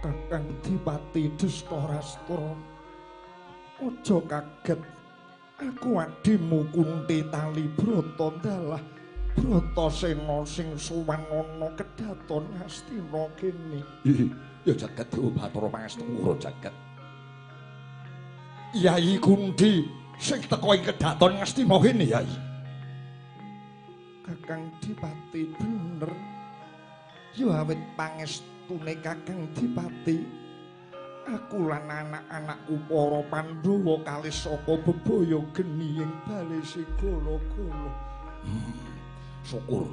Kakang Dipati Destarastra, aja kaget. Aku adimu Kunti Tali Brata dalah Bratasena sing sowan ana kedaton Ngastina kene. Ya jagat Dewa Bathara Pangestungura jagat. Yai Kunti sing teka ing kedaton Ngastina kene, Yai. Kakang Dipati bener. Ya awit pangestune Kakang Dipati, aku lan anak-anakku para Pandhawa kalih saka bebaya geni ing bale Sigala-gala. Syukur.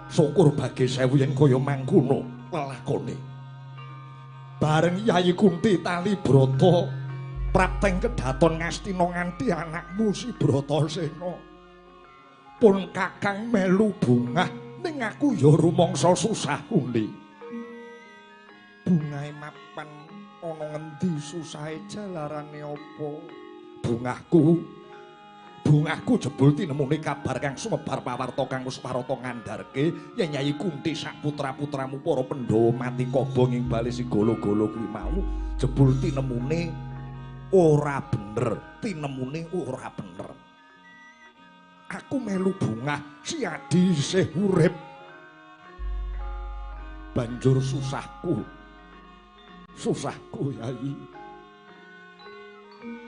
Syukur bagi sewu yen kaya mangkono lelakone. Bareng Yai Kunti Tali Brata prapteng kedaton Ngastina nganti anakmu si Bratasena. Pun Kakang melu bungah ning aku ya rumangsa susah Kunti. Bungahe mapan ana ngendi susahe jalarane apa? Bungahku jebul tinemune kabar kang sumebar pawarta kang wis parata ngandharke yen Yai Kunti sak putra-putramu para Pandhawa mati kobong ing bale Sigala-gala kuwi mau jebul tinemune ora bener, tinemune ora bener. Aku melu bungah si Adi isih urip. Banjur susahku. Susahku Yai.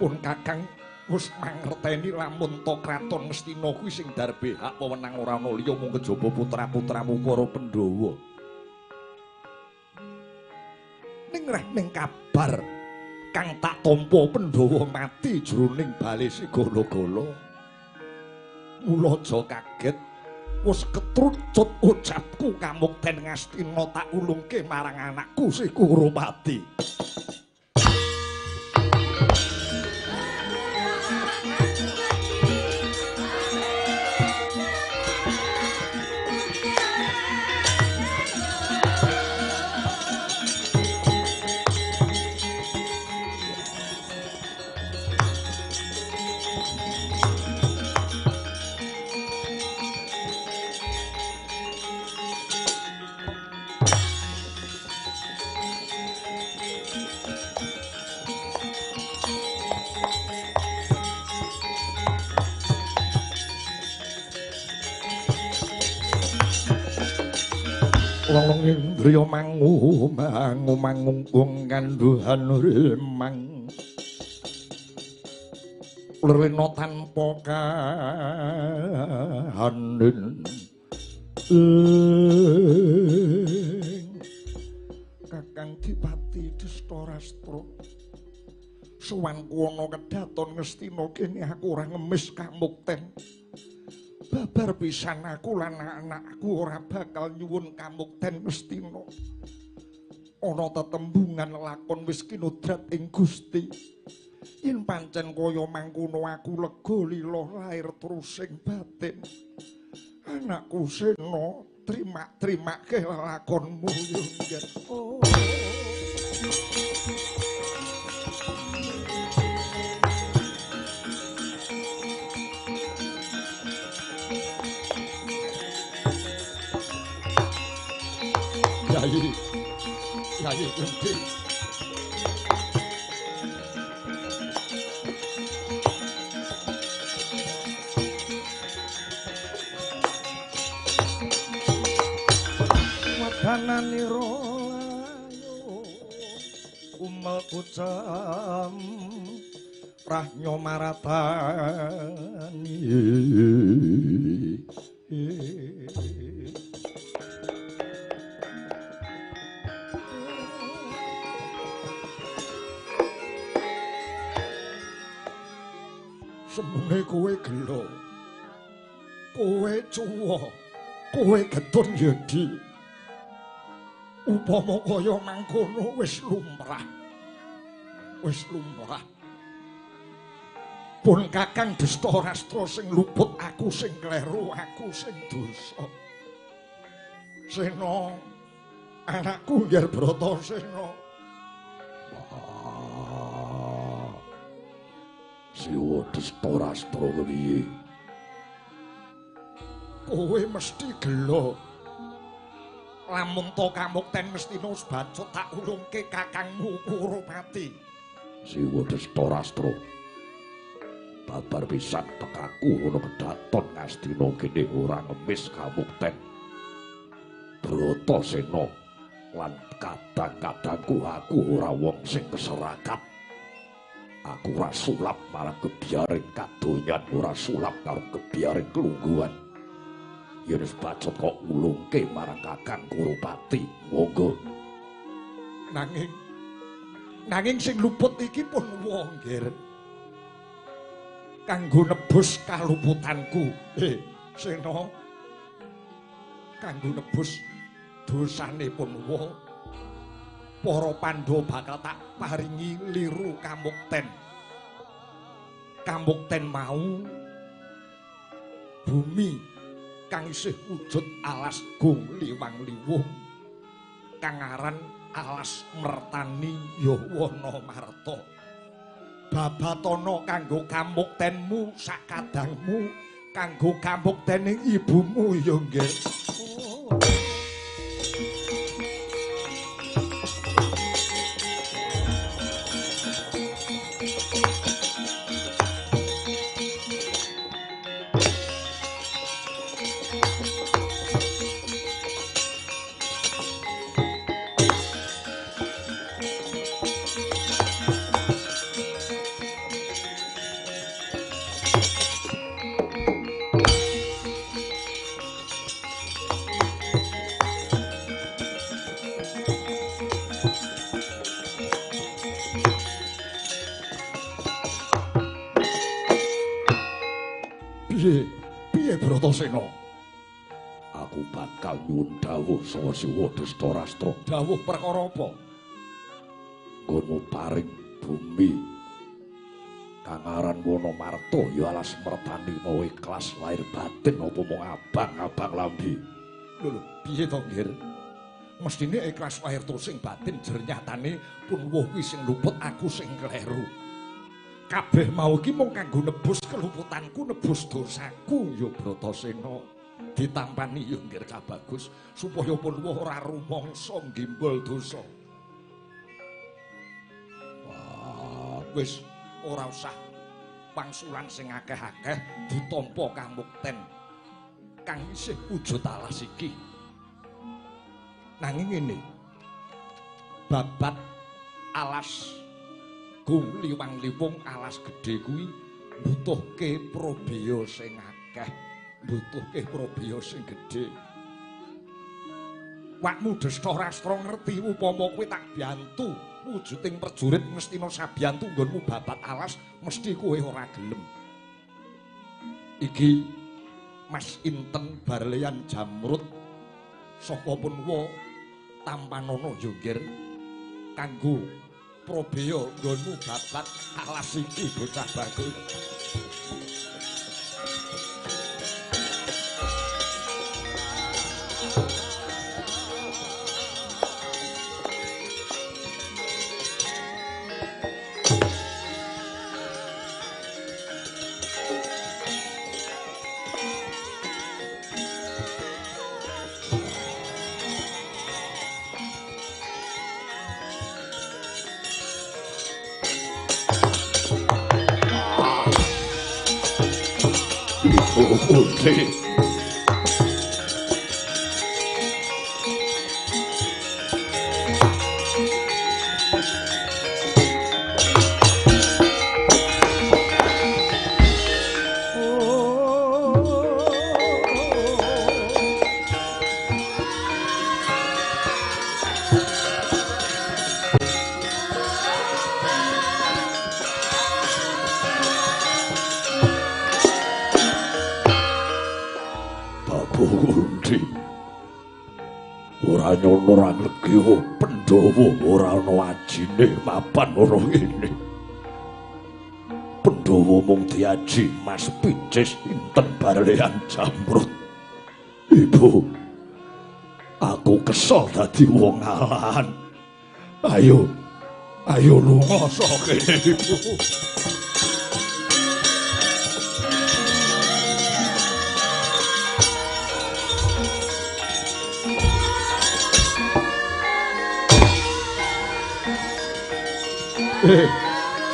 Pun Kakang wis mangerteni lamun to kraton Ngastina kuwi sing darbe hak wewenang ora ana liya mung kejaba putra-putramu para Pandhawa. Ning reh ning kabar kang tak tampa Pandhawa mati jroning bale Sigala-gala. Mula aja kaget, wis ketrucut ucapku kamukten Ngastina tak ulungke marang anakku si Kurupati. Wong indriya mangu mangu mangungkung kandhuhan rimang lrena tanpa kahanin. Kakang Dipati Destarastra, sowanku ana kedaton Ngastina kene aku ora ngemis kamukten. Babar pisan aku lan anak-anakku ora bakal nyuwun kamukten Ngastina. Ana tetembungan lakon wis kinodrat ing Gusti. Yen pancen kaya mangkono aku lega lila lair terus sing batin. Anakku Sena, trimak-trimake lelakonmu yo nggih. Oh. Yai, Yai Kunti. Wadananira ayo umel kucem rahnyo maratani. Semune kowe gelo, kowe cuwa, kowe getun yedi. Upama kaya mangkono wis lumrah. Wis lumrah. Pun Kakang Destarastra sing luput, aku sing kleru, aku sing dosa. Sena, anakku nggih Bratasena. Siwa Destarastra kepiye? Kowe mesti gelo. Lamun to kamukten Ngastina wis bacut tak ulungke kakangmu Kurupati. Siwa Destarastra. Babar pisan tekaku ana kedaton Ngastina kene ora ngemis kamukten. Bratasena lan kadang-kadangku aku ora wong sing keserakat. Aku ora sulap marang gebyaring kadonyan, ora sulap karo gebyaring kelungguhan. Yen wis bacut kok ulungke marang Kakang Kurupati, monggo. Nanging sing luput iki pun wong, Ger. Kanggo nebus kaluputanku. Sena. Kanggo nebus dosane pun wong. Para Pandhawa bakal tak paringi liru kamukten. Kamukten mau bumi kang isih wujud alas Gung Liwang Liwung kang aran alas Mertani ya Wana Marta. Babatana kanggo kamuktenmu sakadangmu, kanggo kamuktene ibumu ya nggih. Piye Bratasena? Aku bakal nyuwun dawuh saka Siwa Destarastra. Dawuh perkara apa? Nggonmu paring bumi kang aran Wana Marta ya alas Mertani mau ikhlas lahir batin apa mung abang-abang lambi. Lho lho, piye to, Nggir? Mestine ikhlas lahir sing batin jer nyatane pun wuh kuwi sing luput aku sing kleru. Kabeh mau iki mung kanggo nebus keluputanku, nebus dosaku ya Bratasena. Ditampani ya Nggir Kabagus supaya pun wuh ora rumangsa nggimbul dosa. Wah, wis ora usah pangsulan sing akeh-akeh ditampa kamukten kang isih wujud alas iki. Nanging ngene, babat alas Gung Liwang Liwung alas gedhe kuwi mbutuhke probaya sing akeh, mbutuhke probaya sing gedhe. Wakmu Destarastra ngerti upama kowe tak biyantu wujuding prajurit Ngastina sabiyantu nggonmu babat alas mesti kowe ora gelem. Iki Mas Inten Barleyan Jamrut saka Punwa tampanana ya Nggir kanggo probaya nggonmu babat alas iki bocah bagus. Ora nyono ora nglegi Pandhawa ora ana ajine mapan ana ngene. Pandhawa mung diaji Mas Picis Inten Barleyan Jamrut. Ibu, aku kesel dadi wong alahan. Ayo, ayo lunga saka kene, Ibu.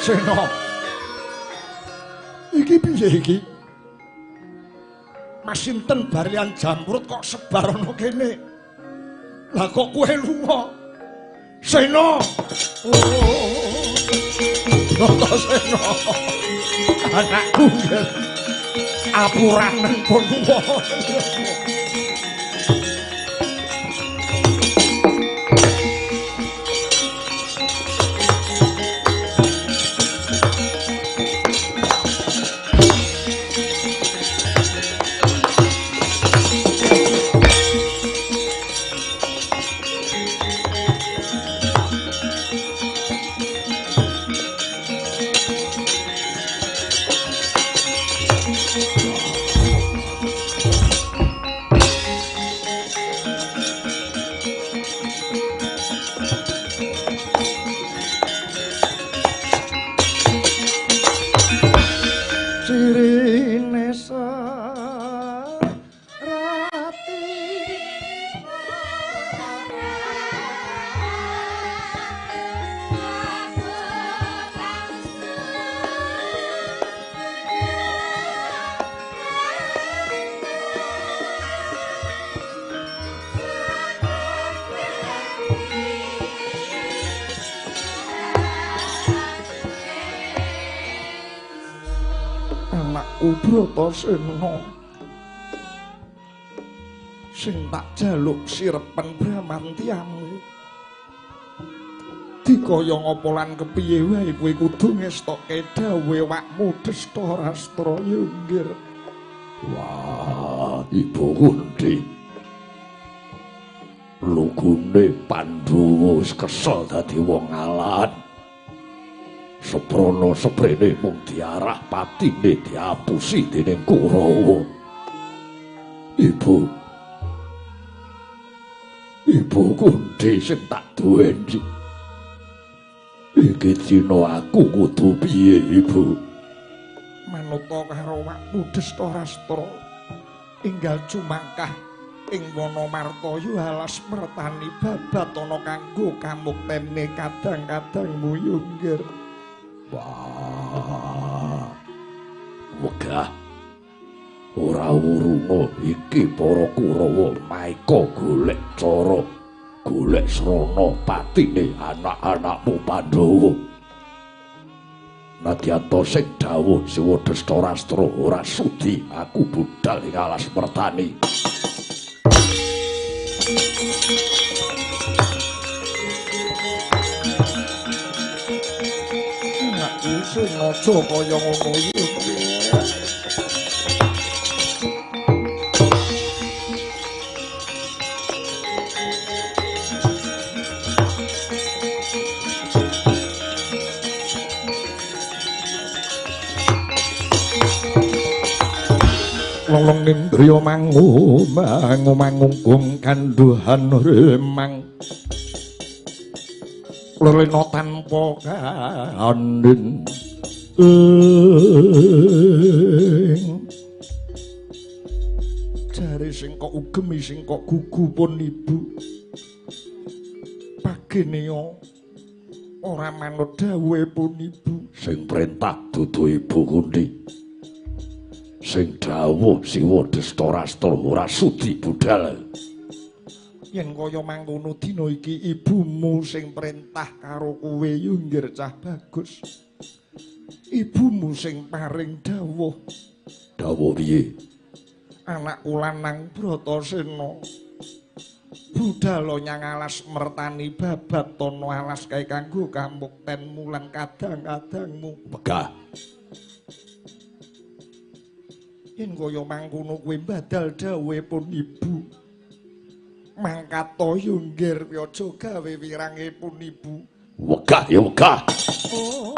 Sena. Iki piye iki? Mas sinten barian jamrut kok sebar ana kene? Lah kok kowe lunga? Sena. Oh. Bratasena. Anakku nggih. Apuranen pun lunga. Bratasena sing tak jaluk sirepen bramantyamu dikaya ngapa lan kepiye wae kowe kudu ngestokke dawuhe wakmu Destarastra Yunggir. Wah, Ibu Kunti, lugune Pandhawa wis kesel dadi wong alat. Seprono seprene mung diarah patine diapusi dening Kurawa. Ibu, Ibu Kunti sing tak duweni. Iki dina aku kudu piye, Ibu? Manuta karo wakmu Destarastra enggal jumangkah ing wana martaya alas mertani babatana kanggo kamuktene kadang-kadangmu Yunggir. Wah, wegah. Ora wurunga iki para Kurawa maeka golek cara, golek srana patine anak-anakmu Pandhawa. Nadyan sing dawuh Siwa Destarastra ora sudi aku budal ing alas mertani. Sing aja kaya ngono iki. Lolong indriya mangu mangu mangungkung kandhuhan remang. Lelena tanpa kandhin jare sing kok ugemi sing kok gugu pun ibu pagenea ora manut dawuhe pun ibu. Sing perintah dudu Ibu Kunti, sing dawuh Siwa Destarastra ora sudi budal. Yen kaya mangkono dina iki ibumu sing perintah karo kowe Yunggir cah bagus. Ibumu sing paring dawuh. Dawuh piye? Anakku lanang Bratasena budal nyang alas mertani babat tono alas kae kanggo kamuktenmu lan kadang-kadangmu. Wegah. Yen kaya mangkono kowe badal dawuhe pun ibu. Mangkata Yunggir aja gawe wirange pun ibu. Wegah ya wegah. Oh.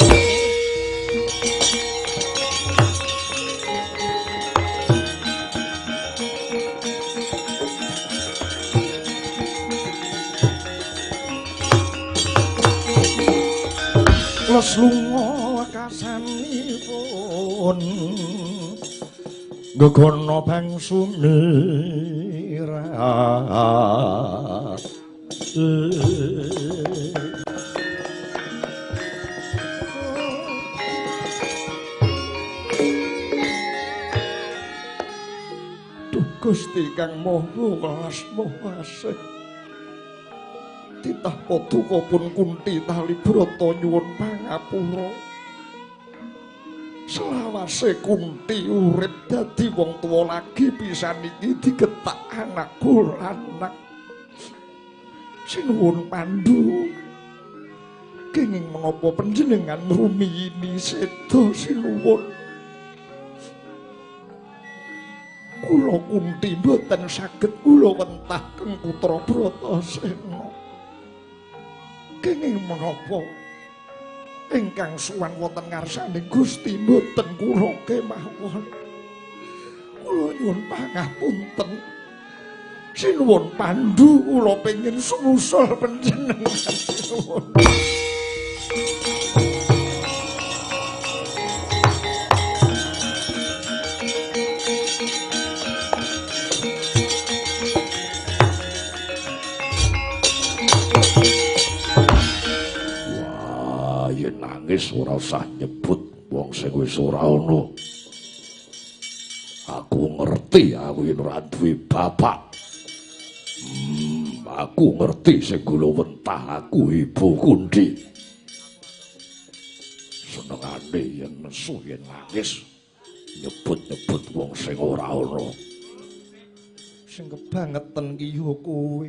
Les lunga wekasanipun gegono bangsu mira. Gusti Kang Maha Welas Maha Asih. Titah paduka pun Kunthi Talibrata nyuwun pangapura. Selawase Kunthi urip dadi wong tuwa lagi pisan iki digetak anakku lanang. Sinuwun Pandu, kenging menapa panjenengan ngrumiyini seda sinuwun. Kula Kunthi mboten saged kula wentah keng putra Bratasena. Kenging menapa ingkang suwan wonten ngarsane Gusti mboten kula kemawon. Kula nyuwun pangapunten. Sinuwun Pandu, kula pengin sumusul panjenengan sinuwun. Wah, yen nangis ora usah nyebut wong sing wis ora ana. Aku ngerti aku yen ora duwe bapak. Aku ngerti sing kula wentah aku Ibu Kunthi. Senengane yen nesu yen nangis nyebut-nyebut wong sing ora ana. Sing kebangeten ki yo kowe.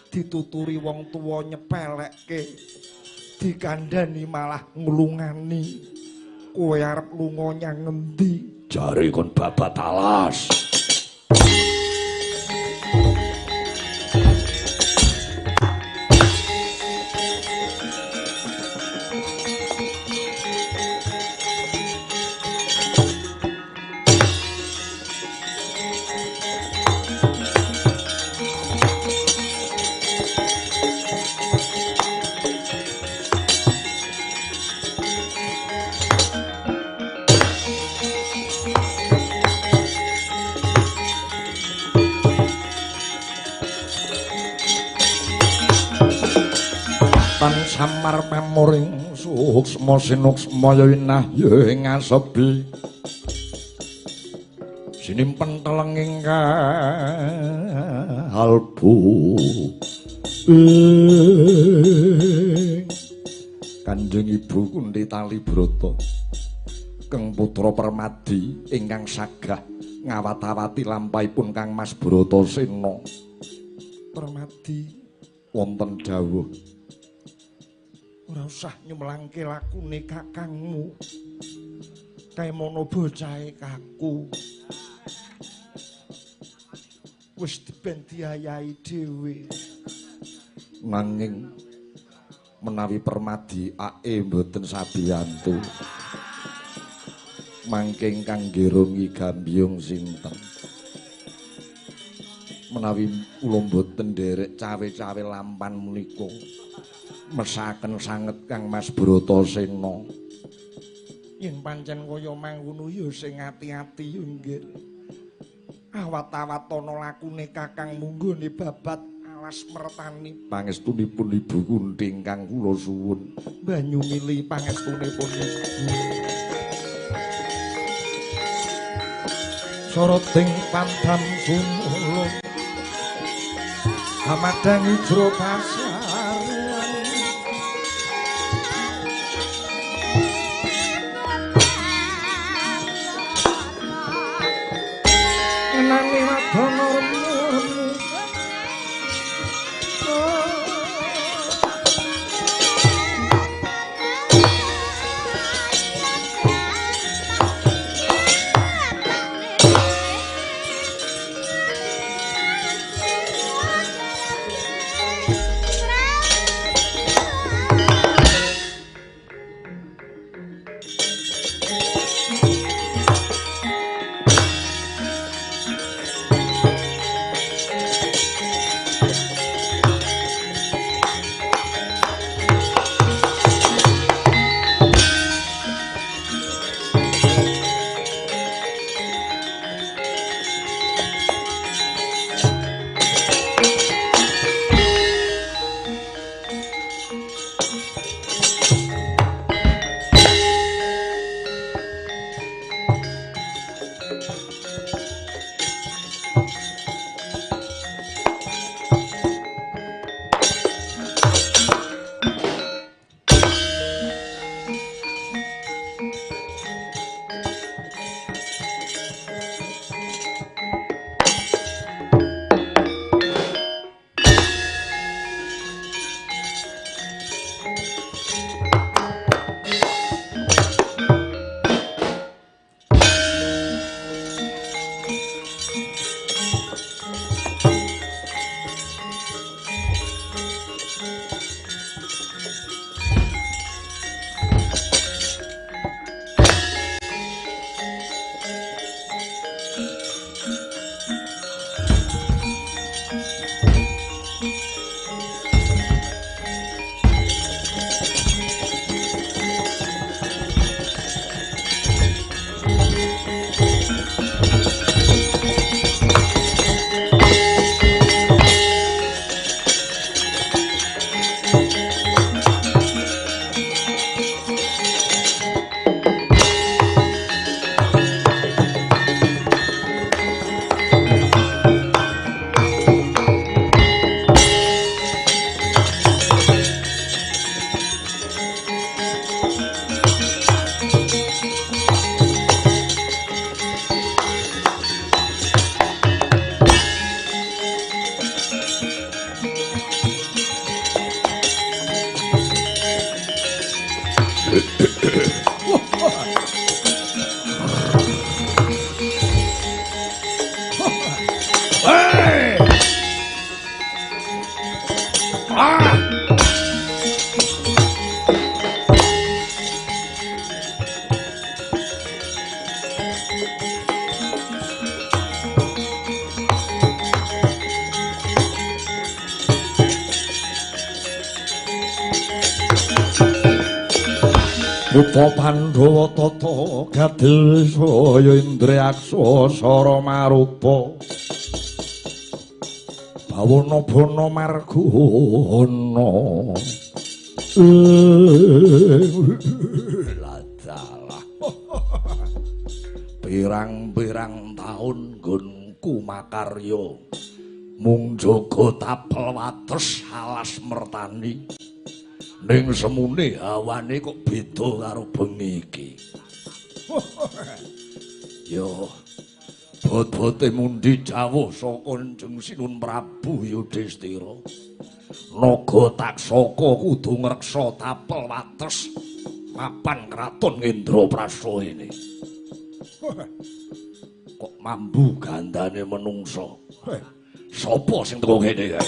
Dituturi wong tuwa nyepelekke, dikandhani malah nglungani. Kowe arep lunga nyang ngendi? Jare kon babat alas. Samar pamuring suksma sinuksma ya inah ya ing asebi sinimpen telenging kalbu Kanjeng Ibu Kunthi Talibrata keng putra Permadi ingkang sagah ngawat-awati lampahipun Kang Mas Bratasena. Permadi wonten dawuh, ora usah nyumlangke lakune kakangmu. Kae mono bocahe kaku. Wis ben diayahi dhewe. Nanging menawi Permadi ae mboten sabiyantu. Mangke ingkang nggirungi gambyong sinten? Menawi kula mboten nderek cawe-cawe lampan menika mesaken sanget Kang Mas Bratasena. Yen pancen kaya mangkono ya sing ati-ati ya nggih. Awat-awat ana lakune kakangmu nggone babat alas mertani. Pangestunipun Ibu Kunthi ingkang kula suwun. Banyu mili pangestunipun Ibu. Soroting pandam sumulung hamadang ijro pasar. Nani wadon remu-remu. Putra Pandhawa tata gadil saya Indriyaksa sara marupa bawana bana margana ladalah pirang-pirang taun nggonku makarya mung jaga tapel wates alas mertani. Ning semune hawane kok beda karo bengi iki. Yo bot-bote mundi jawuh saka Kanjeng Sinuwun Prabu Yudhistira. Naga Taksaka kudu ngreksa tapel wates mapan kraton Indraprasta ini. Kok mambu gandane menungsa. Sapa sing teko kene kae?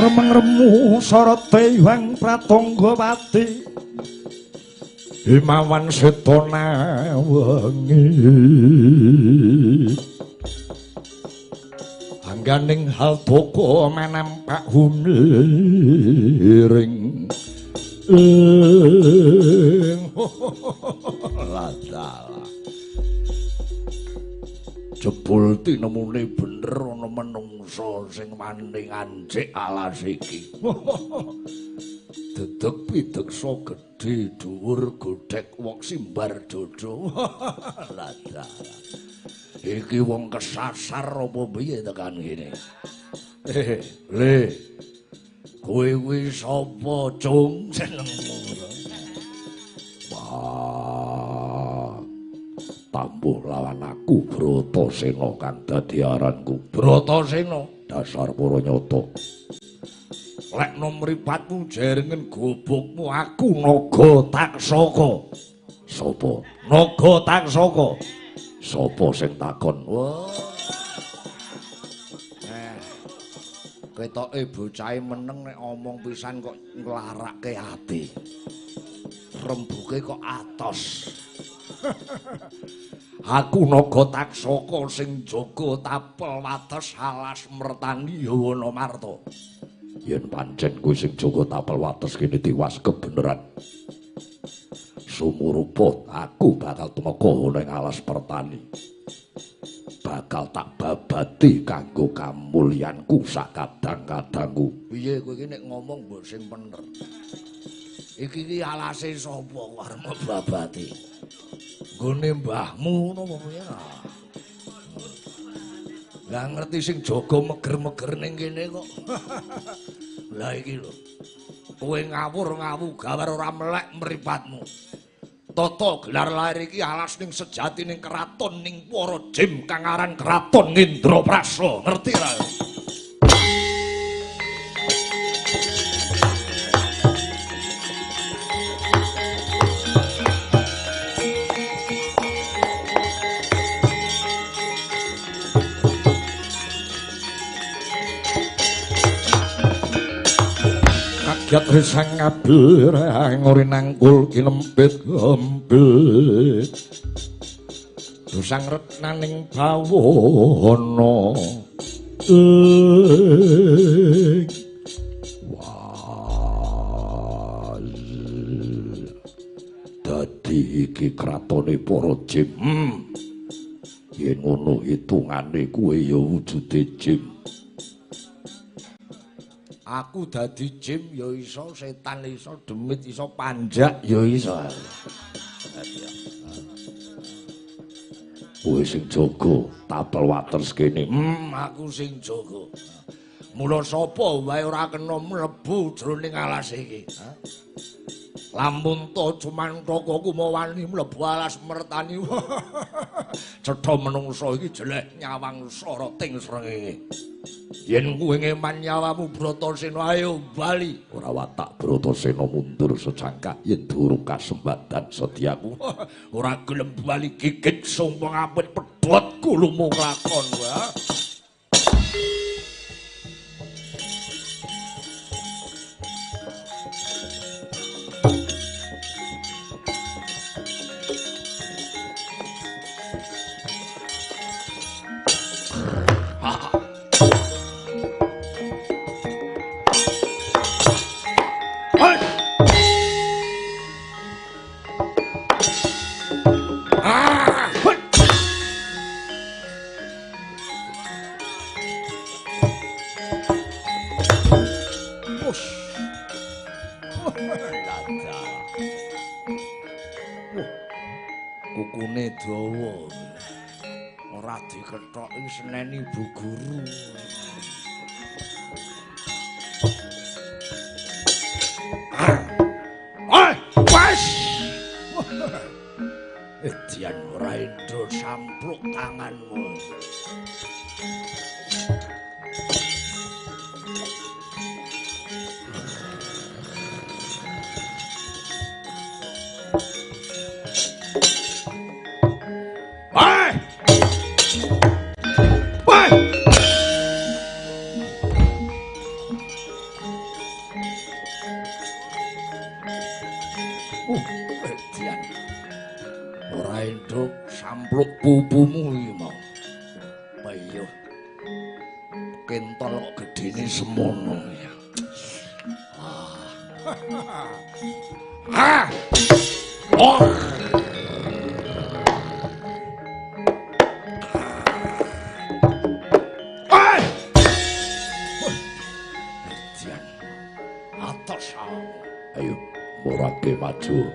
Remeng-remu sorote Hyang Pratanggawati Himawan setona wengi angganing haldaka manampak humiring ladalah jebul tinemune bener ana menungsa sing wani ngancik alas iki. Dedeg pideksa gedhe dhuwur godhek wong simbar dodo. Ladalah iki wong kesasar apa piye tekan kene? Le kowe kuwi sapa, Cung? Senengmu. Wah, tambuh lawan aku Bratasena kang dadi aranku. Bratasena dasar para nyata. Lekno mripatmu jarengen gobokmu aku Naga Taksaka. Sapa? Naga Taksaka. Sapa sing takon? Wah. Ketoke bocahe meneng nek omong pisan kok nglarake ati. Rembuke kok atos. Aku Naga Taksaka sing jaga tapel wates alas mertani Yawana Marta. Yen pancen kuwi sing jaga tapel wates kene tiwas kebeneran. Sumurupa aku bakal tumeka ning alas pertani. Bakal tak babati kanggo kamulyanku sakadang-kadangku. Piye kowe iki nek ngomong mbok sing bener. Iki iki alase sapa kok arep babati? Nggone mbahmu ngono apa piye? Lah ngerti sing jaga meger-meger ning kene kok. Lah iki lho. Kowe ngawur-ngawu gawer ora melek mripatmu. Tata gelar lahir iki alas ning sejatining keraton ning para jim kang aran Kraton Indraprasta. Ngerti ra? Kaget risang ngabirang ori nangkul kinempit gempit dosang retnaning bawana wah dadi iki kratone para jim. Yen ngono hitungane kuwe ya wujude jim. Aku dadi jim ya iso, setan iso, demit iso, panjak ya iso. Kowe sing jaga tapel wates kene. Aku sing jaga. Mula sapa wae ora kena mlebu jroning alas iki. Lamun to cumantaka ku mau wani mlebu alas mertani. Cetha menungsa iki jeleh nyawang soroting srengenge. Yen kowe ngeman nyawamu Bratasena ayo bali. Ora watak Bratasena mundur secangkah yen durung kasembadan sediaku. Ora gelem bali gigit sumpeng apit pedhot gulumu lakon wae. Kukune dawa. Ora dikethoki seneni Bu Guru. Ah, wes. Edian ora endo sampluk tanganmu. Edian. Ora entuk sampluk pupumu iki mau. Ayo. Kentol kok gedene semono ya. Ah. Oh. Edian. Atos. Ayo murake maju.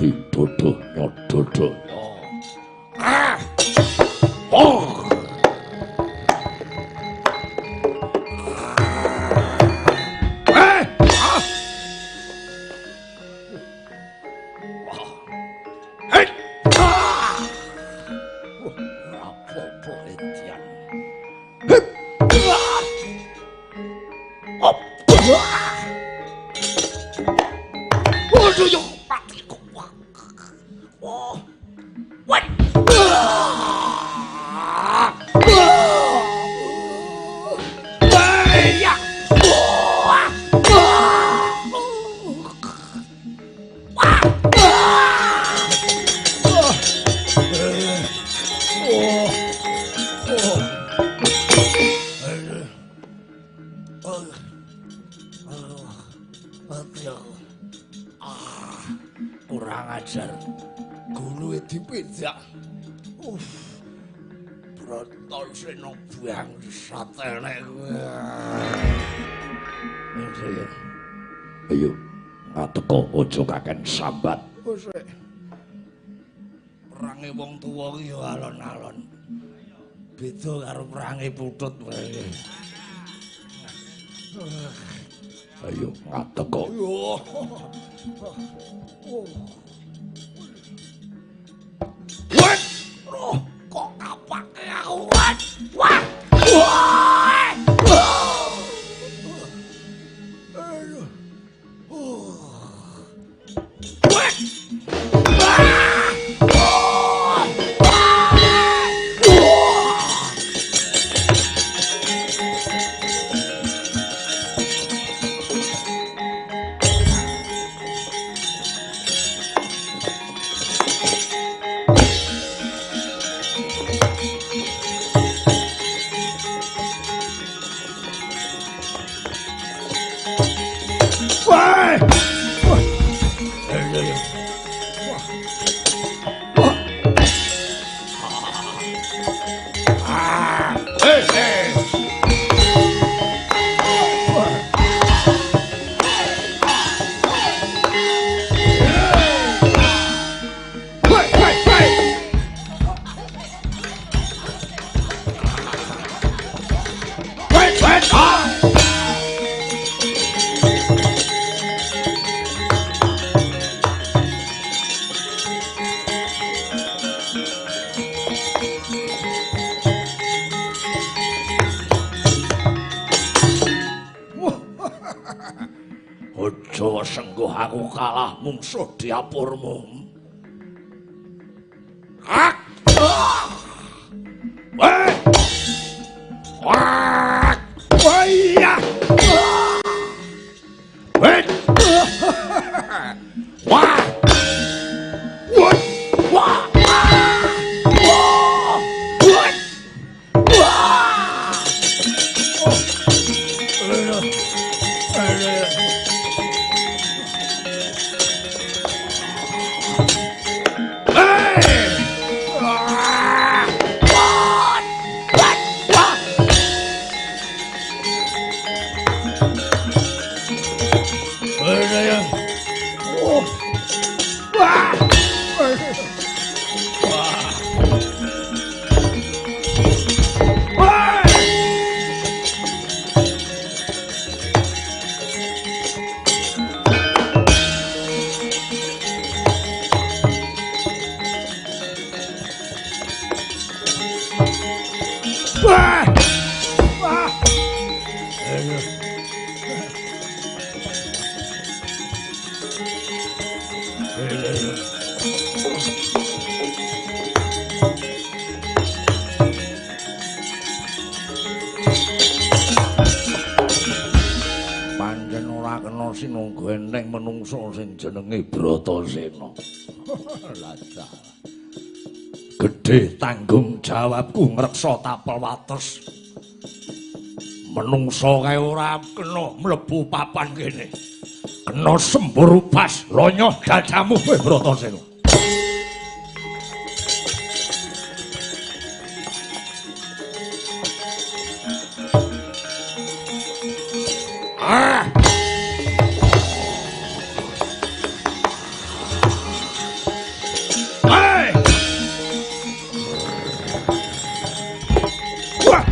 Didodoh nyododoh. Ah. Oh. Eh. Ah. Hei. Ah. Ora apa-apa Edian. Hep. Ah. Op. Waduh yo matiku. Oh. What? Ya. Kurang ajar. Guluwe dipidak. Uff. Bratasena bangsat elek kowe. Ayo ngateka aja kaken sambat. Wis. Perange wong tuwa ki ya alon-alon. Beda karo perange putut wae. Ayo ngateka. Yo. Wah! Oh, kok kapake aku? Wah! Wah! Aduh. Wah! Sengguh aku kalah mungsuh diapurmu. Ah! Wah! Wah! Wah! Iya! Wah! Wah! Wah! Wah! Wah! Wah! Pancen ora kena sinungga eneng menungso sing jenenge Bratasena. Lah gedhe tanggung jawabku ngreksa tapel wates. Menungso kae ora kena mlebu papan kene. Kena sembur upas lonyoh dadamu kowe Bratasena. Ah! Hey! Wah!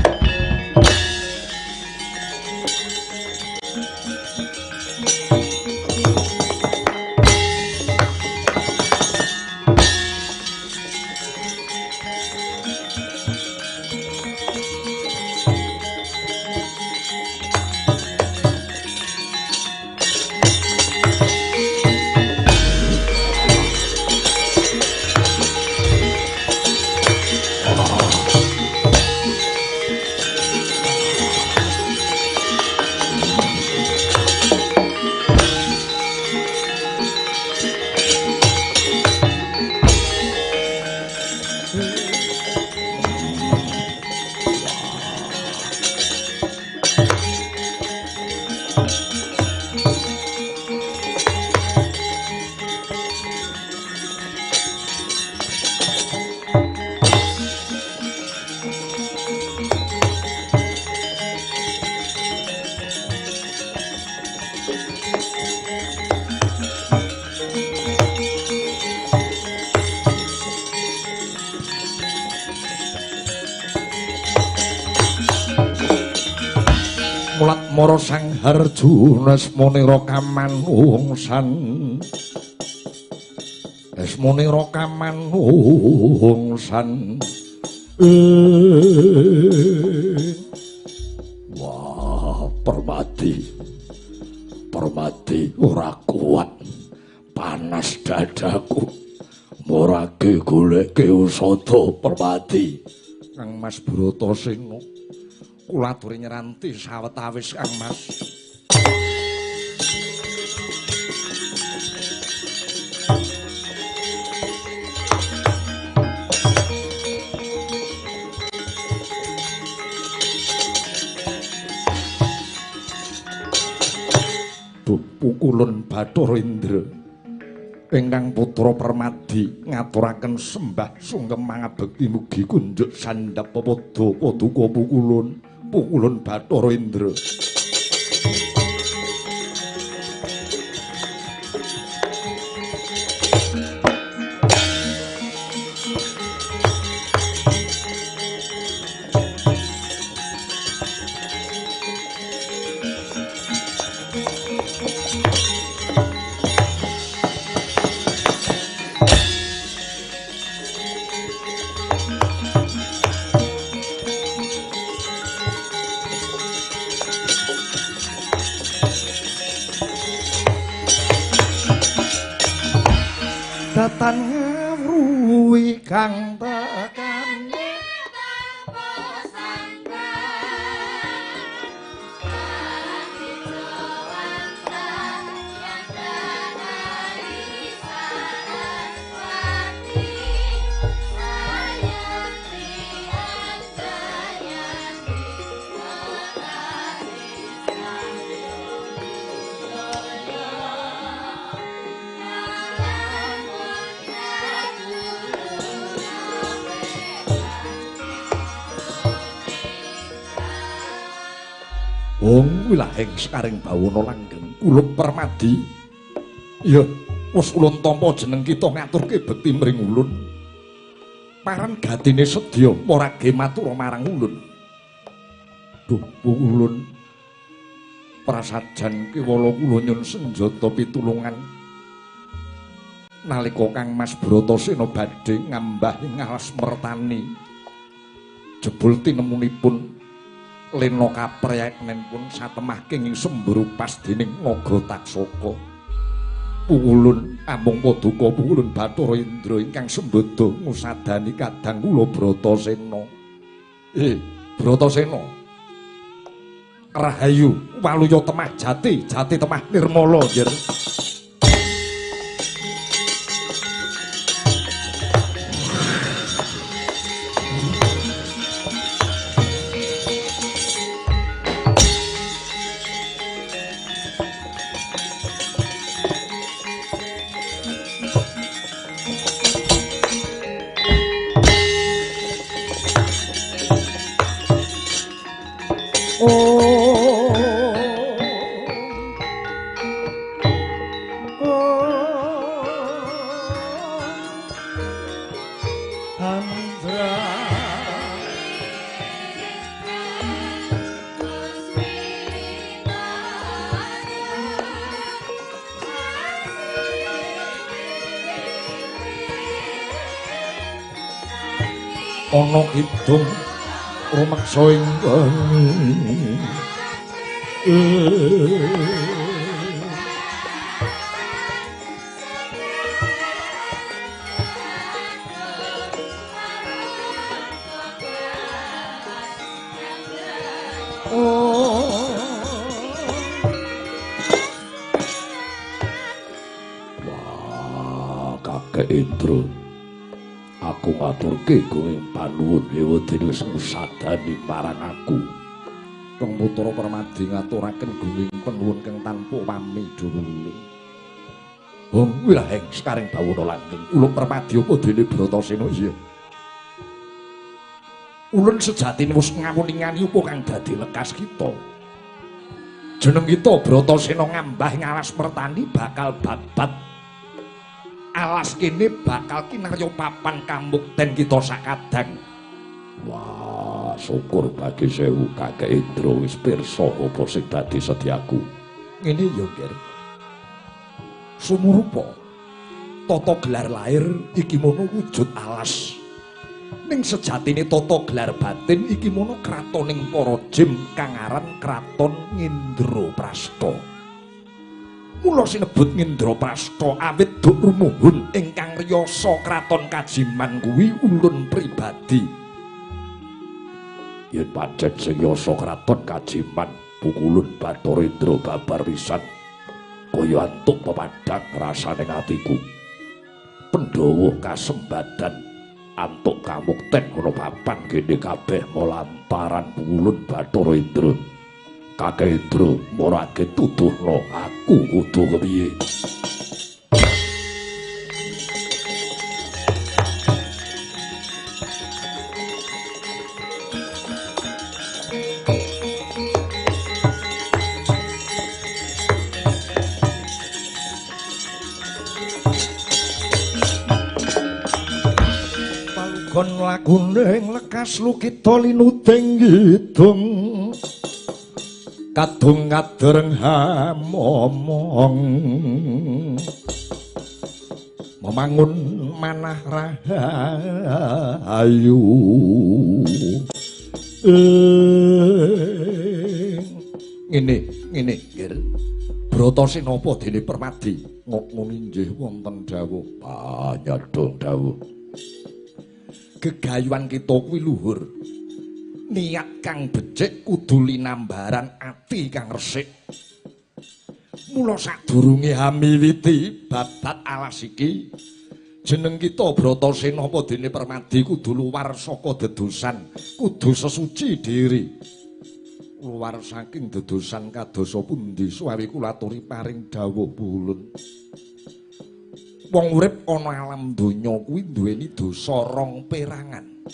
Mulat mara Sang Harjuna asmanira kamanungsan. Asmanira kamanungsan. Wah, Permadi. Permadi ora kuat. Panas dadaku. Murake goleke usada Permadi. Kang Mas Bratasena. Kula aturi nyranti sawetawis Kang Mas. Duh pukulun Bathara Indra ingkang putra Permadi ngaturaken sembah sungkem mangabekti mugi kunjuk sandhap pepadha paduka pukulun. Pukulun Bathara Indra. Padatan ngawruhi kang tekane Wong wilahing sekaring bawana langgeng kulup permadi. Ya, wis ulun tampa jeneng kita ngaturke bekti mring ulun. Paran gatine sedya marage matura marang ulun. Duh, ulun prasajan kewala kula nyun senjata pitulungan. Nalika Kang Mas Bratasena badhe ngambah ing alas Mertani, jebul tinemunipun Lena kapriyatnen pun satemah kenging semburu pas dening Naga Taksaka. Puwulun amung paduka puwulun Bathara Indra ingkang sembada ngusadani kadang kula Bratasena. Bratasena. Rahayu waluya temah jati, jati temah nirmala nggih. Ana kidung rumeksa ing geni. Wah, Kakek Indra. Aku ngaturke kowe panuwun ewadene wis ngusadani marang aku. Kang Putra Permadi ngaturaken gunging panuwun kang tanpa wami dhuwur. Hong wilahing sekaring bawana langgeng ulun Permadi apa dene Bratasena? Iya. Ulun sejatine wis ngawuningani apa kang dadi lekas kita. Jeneng kita Bratasena ngambah ing alas Mertani bakal babat. Alas kene bakal kinarya papan kamukten kita sakadang. Wah, syukur bagi sewu Kakek Indra wis pirsa apa sing dadi sediaku. Ngene ya, Nger. Sumurupa tata gelar lahir iki mono wujud alas. Ning sejatine tata gelar batin iki mono kratoning para jim kang aran Kraton Ngindraprasta. Mula sinebut Ngindraprasta awit duk rumuhun ingkang riyasa kraton Kajiman kuwi ulun pribadi. Yen pancen sing yasa kraton Kajiman pukulun Bathara Indra babar pisan kaya antuk pepadhang rasane atiku. Pandhawa kasembadan antuk kamukten ana papan kene kabeh malantaran pukulun Bathara Indra. Kakek Indra marake tuduhno aku kudu kepiye. Palugon lagune ing lekas lukita linuding kidung. Kadung kadereng hamomong memangun manah rahayu. Ngene, ngene, Ngger. Bratasena apa dene Permadi Ngok muni nggih wonten dawuh. Panyadong dawuh. Gegayuhan kita kuwi luhur. Niat kang becik kudu linambaran ati kang resik. Mula sadurunge hamiwiti babat alas iki, jeneng kita Bratasena apa dene Permadi kudu luwar saka dedosan, kudu sesuci diri. Luwar saking dedosan kadosa pundi suwawi kula aturi paring dawuh pulun. Wong urip ana alam donya kuwi duweni dosa rong perangan.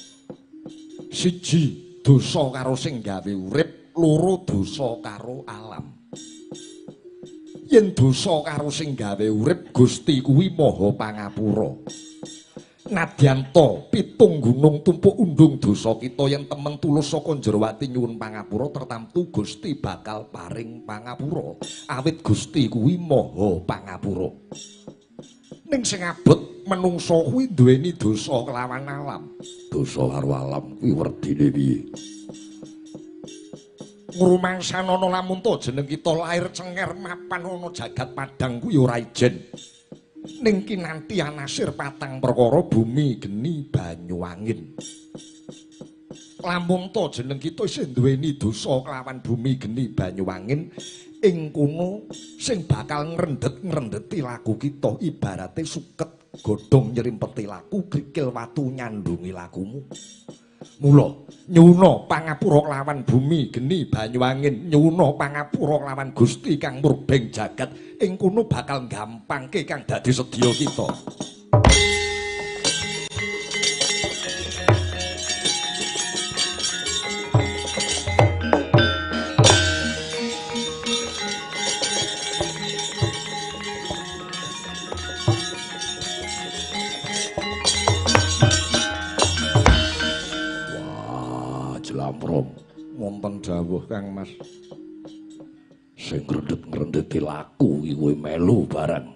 Siji, dosa karo sing gawe urip, loro dosa karo alam. Yen dosa karo sing gawe urip, Gusti kuwi maha pangapura. Nadyanta pitung gunung tumpuk undung dosa kita yen temen tulus saka njero ati nyuwun pangapura tertamtu Gusti bakal paring pangapura. Awit Gusti kuwi maha pangapura. Ning sing abot menungsa kuwi duweni dosa kelawan alam. Dosa karo alam kuwi werdine piye? Ngrumangsanono lamun to jeneng kita lair cenger mapan ana jagat padang kuwi ora ijen. Ning kinanti anasir patang perkara bumi geni banyu angin. Lamun to jeneng kita isih duweni dosa kelawan bumi geni banyu angin ing kono sing bakal ngrendet-ngrendeti laku kita ibarate suket godhong nyrimpeti laku krikil watu nyandungi lakumu. Mula nyuwuna pangapura kelawan bumi geni banyu angin, nyuwuna pangapura kelawan Gusti kang murbeng jagat ing kono bakal gampangke kang dadi sedya kita. Wonten dawuh Kang Mas. Sing ngrendet-ngrendeti laku iki kowe melu barang.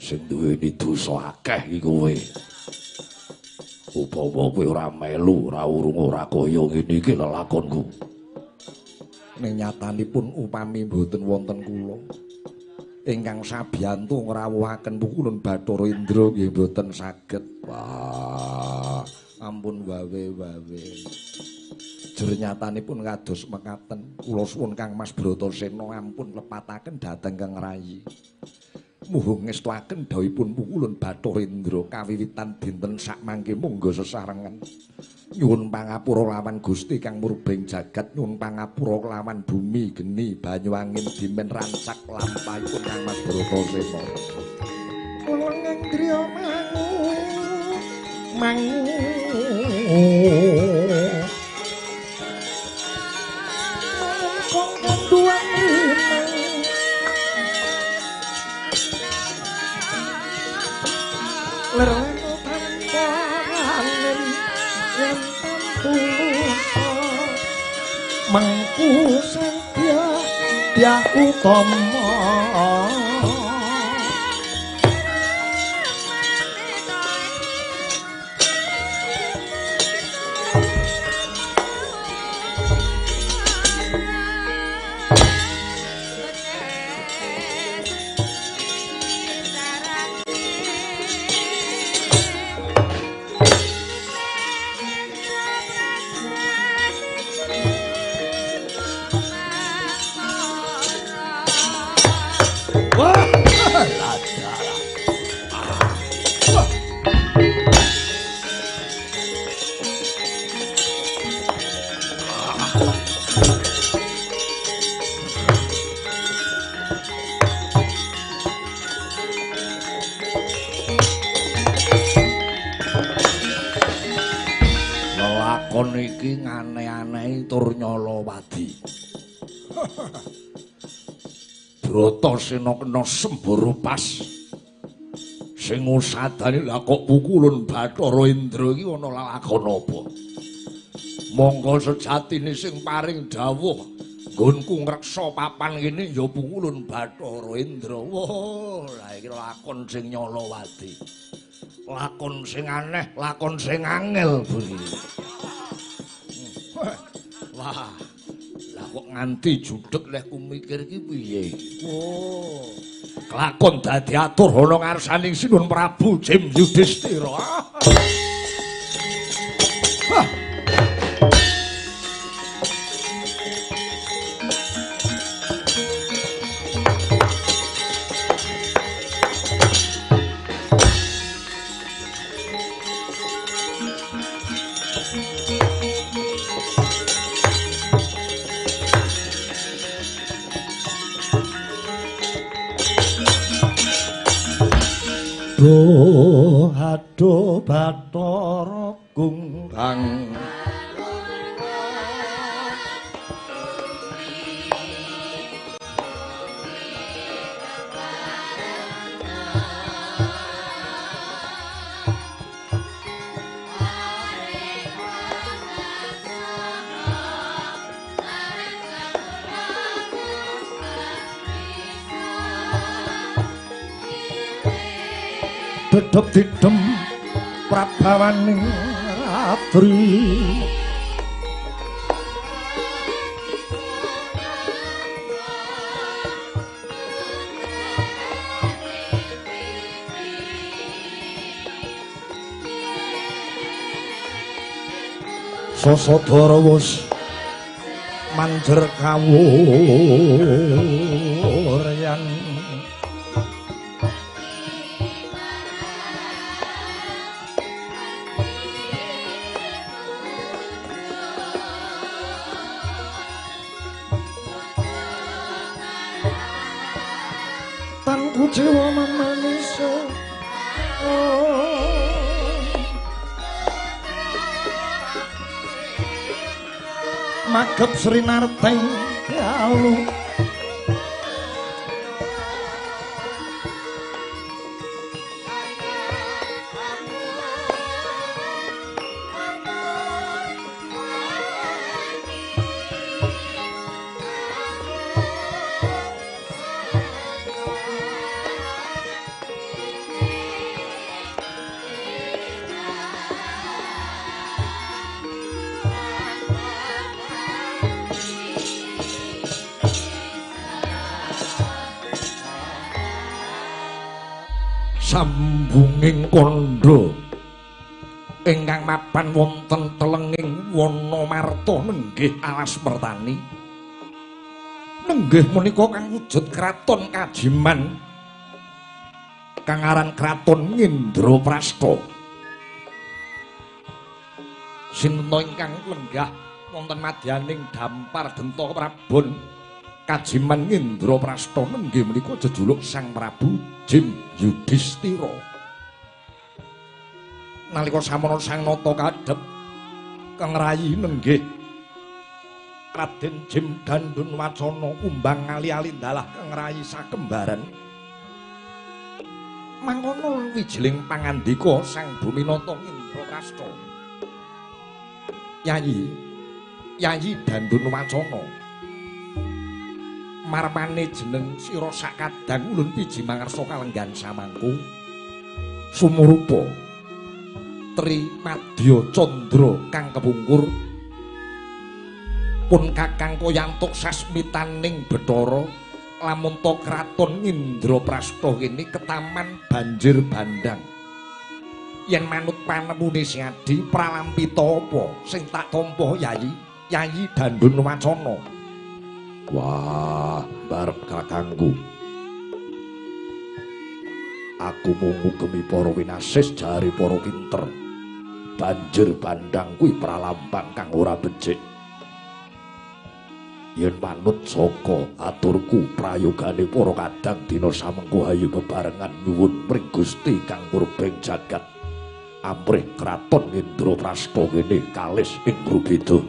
Sing duweni dosa akeh iki kowe. Upama kowe ora melu, ora urung ora kaya ngene iki lelakonku. Ning nyatanipun upami mboten wonten kula ingkang sabiyantu ngrawuhaken pukulun Bathara Indra nggih mboten saged. Wah, ampun wawe-wawe. Jer nyatanipun kados mekaten, kula suwun Kang Mas Bratasena ampun lepataken dhateng Kang Rayi. Muhung ngestuaken dawuhipun pukulun Bathara Indra kawiwitan dinten sakmangke monggo sesarengan. Nyuwun pangapura lawan Gusti kang murbeng jagat, nyuwun pangapura lawan bumi geni banyu angin dimen rancak lampahipun Kang Mas Bratasena. Lengeng griya mangu mangu lereno tanpa angin lan tanpa mangku satya dya utama. Lelakon iki ngane-anehi tur nyolowadi. Bratasena kena sembara pas. Sing usadane lah kok pukulun Bathara Indra iki ana lelakon apa? Monggo sejatine sing paring dawuh nggonku ngreksa papan kene ya pukulun Bathara Indra. Wah, lah iki lakon sing nyolowadi. Lakon sing aneh, lakon sing angel buri. Wah, lah kok nganti judeg leh ku mikir iki piye? Oh. Kelakon dadi atur ana ngarsaning Sinuhun Prabu Jim Yudhistira. Hah. Aduh, aduh Bathara Kungkang. Dedep didem prabawaning ratri. Sasadara wus manjer kawuryan. Tan kuciwa mamanisa. Magep Sri Narteng dalu. Sambunging kandha ingkang mapan wonten telenging wana marta nenggih alas mertani. Nenggih menika kang wujud kraton kajiman kang aran Kraton Ngendraprasta. Sinten ingkang lenggah wonten madyaning dampar denta prabon Kajiman Ngendraprasta nenggih menika jejuluk Sang Prabu Jim Yudhistira. Nalika samono Sang Nata kadhep kang rayi nenggih Raden Jim Dandun Wacana kumbang ali-ali dalah kang rayi sakembaran. Mangkono wijiling pangandika Sang Buminata Ngendraprasta. Yayi, Yayi Dandun Wacana, marmane jeneng sira sakadang ulun piji mangarsa kalenggan samangku sumurupa tri madya candra kang kepungkur pun kakang kayantuk sasmitaning Bathara lamun ta kraton Ngendraprasta kene ketaman banjir bandang. Yen manut panemune Siadi pralampita apa sing tak tampa Yayi, Yayi Dandun Wacana? Wah, barep kakangku. Aku mung ngugemi para winasis jare para pinter. Banjir bandang kuwi pralambang kang ora becik. Yen manut saka aturku prayogane para kadang dina samengko hayu bebarengan nyuwun mring Gusti kang murbeng jagat. Amrih kraton Ngendraprasta kene kalis ing Grubeda.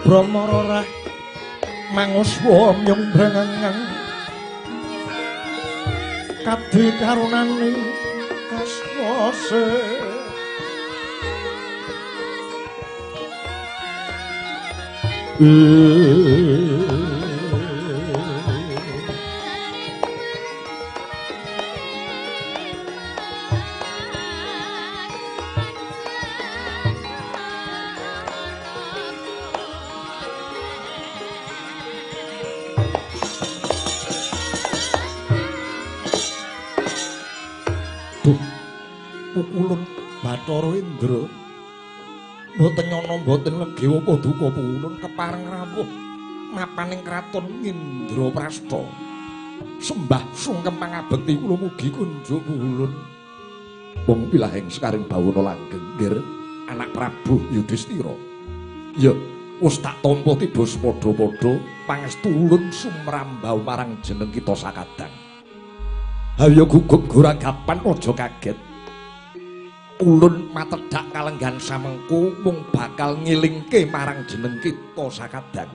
Brahmara rah Manguswa myung brengengan kabeh karunane kaswase. Pukulun Bathara Indra mboten nyono mboten legewa paduka pukulun kepareng rawuh mapaning kraton Indraprastha. Sembah sungkem pangabekti kula mugi kunjuk pukulun. Wong pilahing sekaring bawana langgeng nggir anak Prabu Yudhistira. Ya wis tak tampa tiba sepadha-padha pangestu ulun sumrambah marang jeneng kita sakadang. Hayo gugup guragapan aja kaget. Ulun matedhak kalenggan samengku mung bakal ngilingke marang jeneng kita sakadang.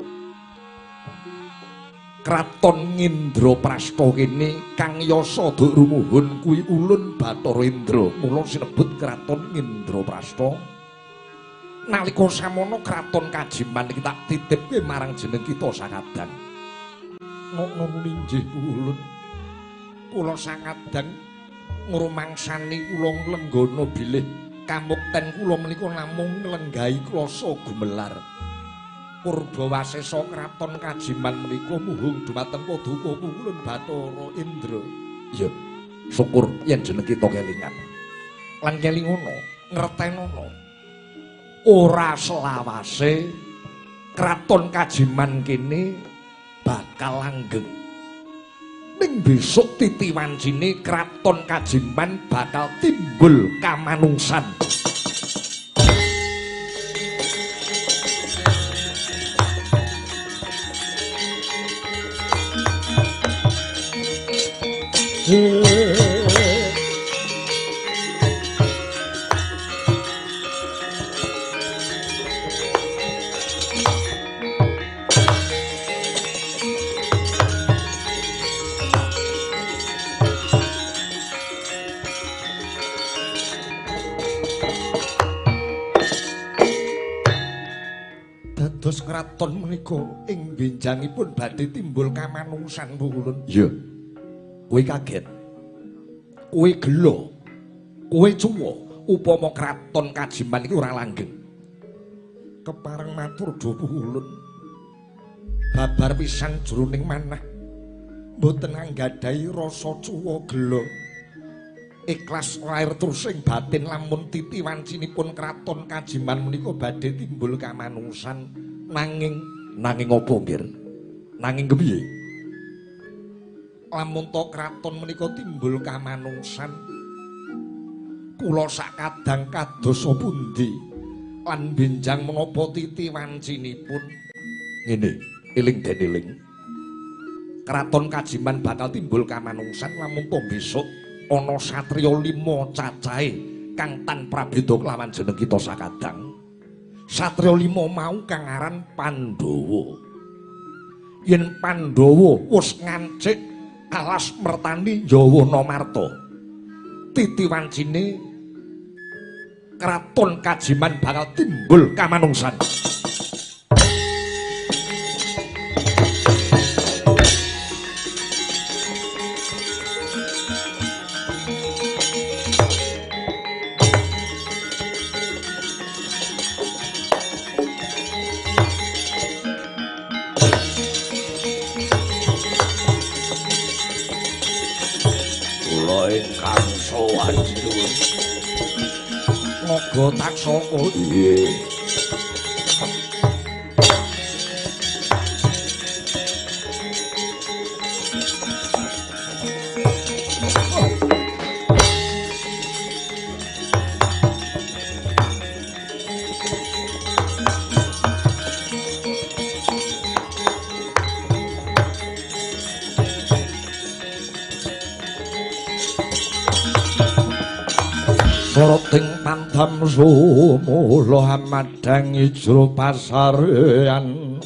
Kraton Indraprastha kene kang yasa duk rumuhun kuwi ulun Bathara Indra, mula sinebut Kraton Indraprastha. Nalika samono Kraton Kajiman iki tak titipke marang jeneng kita sakadang. Ngono inggih ulun. Kula sakadang ngrumangsani kula nglenggana bilih kamukten kula menika namung nglenggahi klasa gumelar. Purbawasesa Kraton Kajiman menika muhung dumateng paduka ulun Bathara Indra. Ya, syukur yen jeneng kita kelingan. Lan kelingono, ngertenono. Ora selawase Kraton Kajiman kene bakal langgeng. Ning besok titi wancine Kraton Kajiman bakal timbul kamanungsan. Dados kraton menika ing benjangipun badhe timbul kamanungsan ulun. Iya. Kowe kaget. Kowe gela. Kowe cuwa upama Kraton Kajiman iki ora langgeng. Kepareng matur dhuwuh ulun. Babar pisan jroning manah. Mboten anggadhahi rasa cuwa gela. Ikhlas lair trusing batin lamun titi wancinipun Kraton Kajiman menika badhe timbul kamanungsan. Nanging nanging apa nggir? Nanging kepiye? Lamun to kraton menika timbul kamanungsan, kula sakadang kados pundi lan benjang menapa titi wancinipun? Ngene, eling den eling. Kraton Kajiman bakal timbul kamanungsan lamun to besok ana satriya 5 cacahe kang tan prabeda kelawan jeneng kita sakadang. Satriya 5 mau kang aran Pandhawa. Yen Pandhawa wis ngancik alas mertani Yawana Marta, titi wancine Kraton Kajiman bakal timbul kamanungsan. Ingkang sowan sinuwun. Naga Taksaka. Nggih. Soroting pandam sumula amadhang ijro pasarean.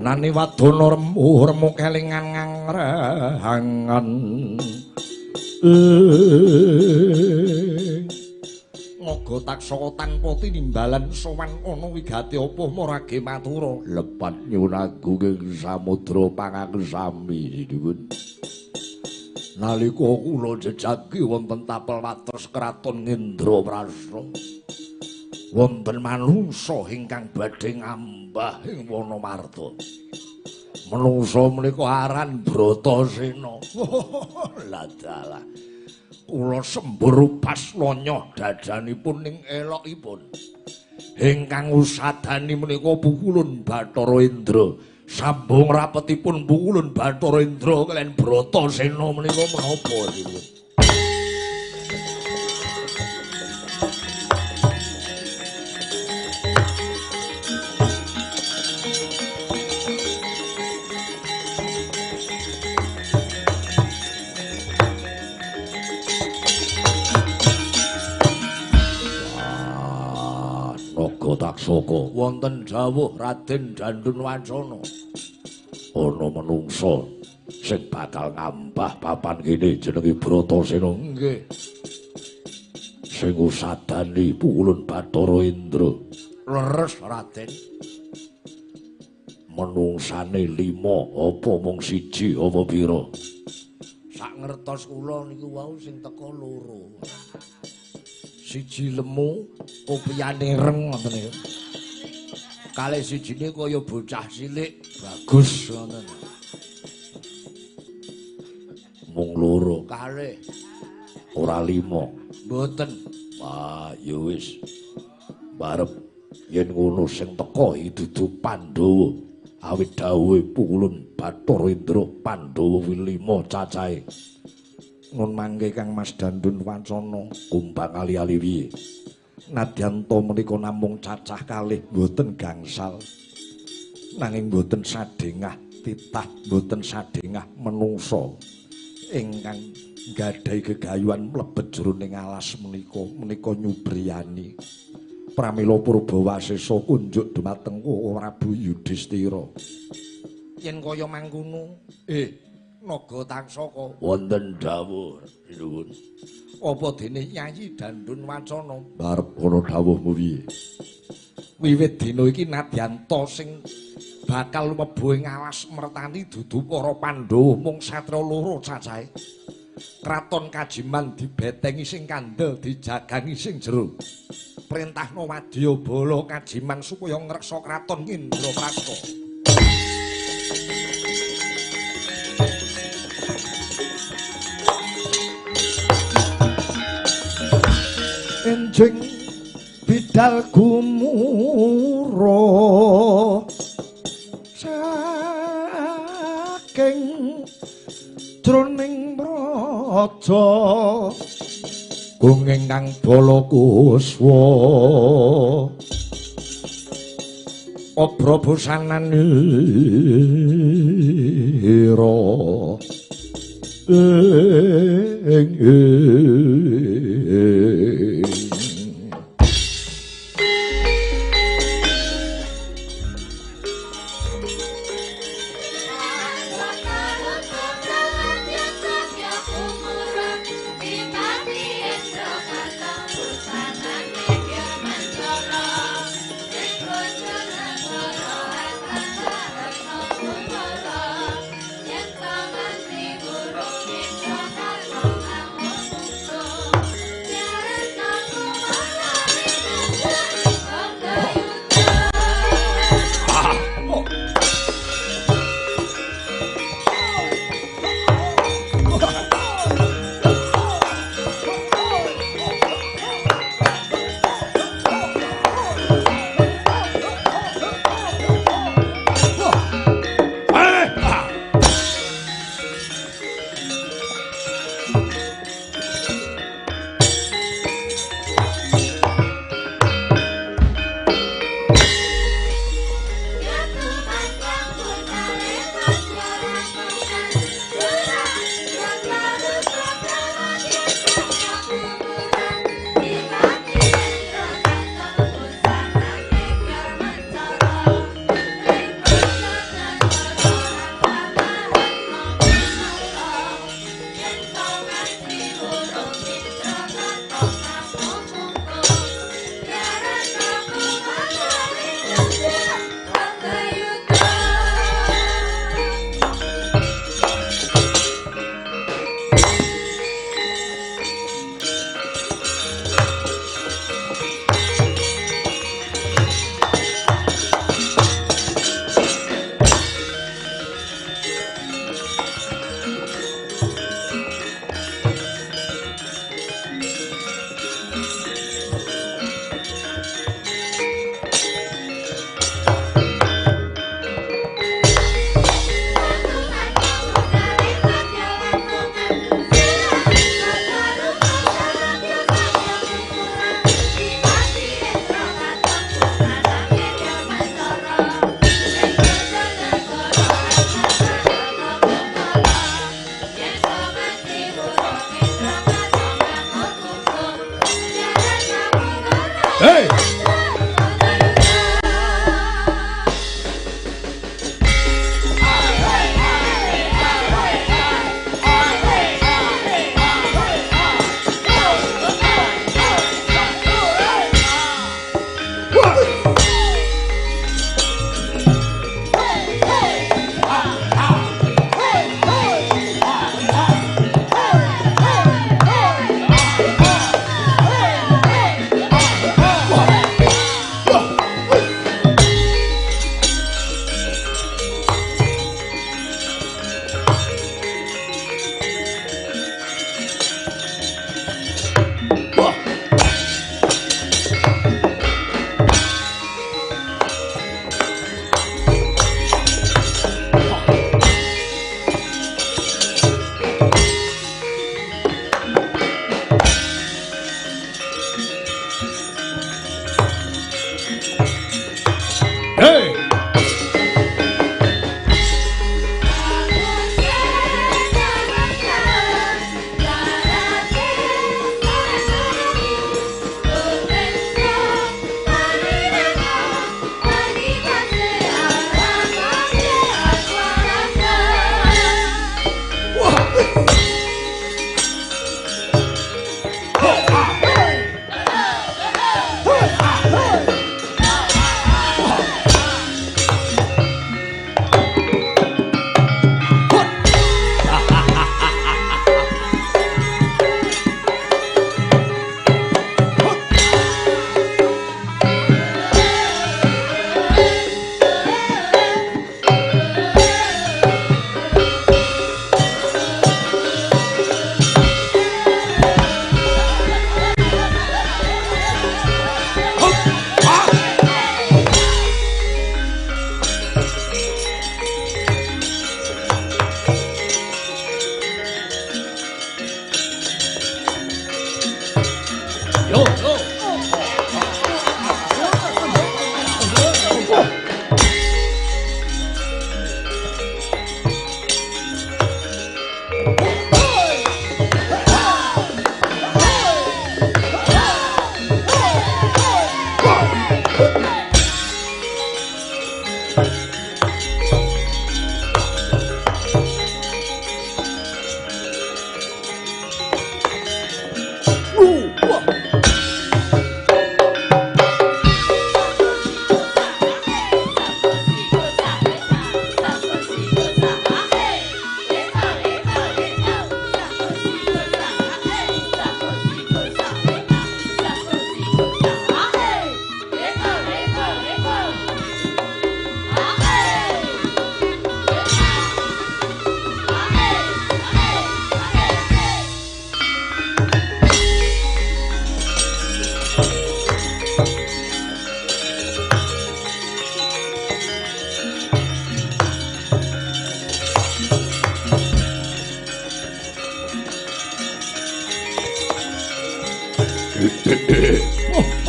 Nani wadana remu kelingan ngangrehangan. Naga Taksaka tanpa tinimbalan sowan ana wigati apa marage matura. Lepat nyuwun agung ing samudra pangaksami sinuwun. Nalika kula jejagi wonten tapel wates kraton Indraprasta, wonten manungsa ingkang badhe ngambah ing Wanamarta. Manungsa menika aran Bratasena. Lah dalah. Kula sembur upas lonyoh dadanipun ning elokipun. Ingkang usadani menika pukulun Bathara Indra. Sambung rapetipun pukulun Bathara Indra kaliyan Bratasena menika menapa niku? Taksaka wonten dawuh Raden Dandun Wancana, ana menungsa sing bakal ngambah papan kene jenenge Bratasena. Nggih. Sing usadani pukulun Bathara Indra. Leres Raden. Menungsane 5 apa mung 1 apa pira? Sak ngertos kula niku wau sing teka loro. Siji lemu, kopiyane ireng ngoten niku. Kalih sijine kaya bocah cilik, bagus ngoten. Mung loro kalih. Ora 5. Mboten. Wah, ya wis. Barep yen ngono sing teka iki dudu Pandhawa. Awit dawuhe pukulun Bathara Indra Pandhawa kuwi 5 cacahe. Nun mangke Kang Mas Dandun Wancana kumbang ali-ali piye? Nadyan ta menika namung cacah kalih mboten gangsal. Nanging mboten sadhengah titah, mboten sadhengah menungsa ingkang nggadahi gegayuhan mlebet jroning alas menika, menika nyubriyani. Pramila Purbawasesa kunjuk dumateng Prabu Yudhistira. Yen kaya mangkono, Naga Taksaka wonten dawuh sinuwun. Apa dene Yayi Dandun Wancana? Barep ana dawuhmu piye? Wiwit dina iki nadyan ta sing bakal mlebu ing alas mertani dudu para Pandhawa mung satriya loro cacahe. Kraton Kajiman dibetengi sing kandel, dijagangi sing jero. Perintahna wadyabala Kajiman supaya ngreksa kraton Indraprasta. Enjing bidal gumuro saking jroning praja gunging kang bala kuswa obra bosananira ing Thank you.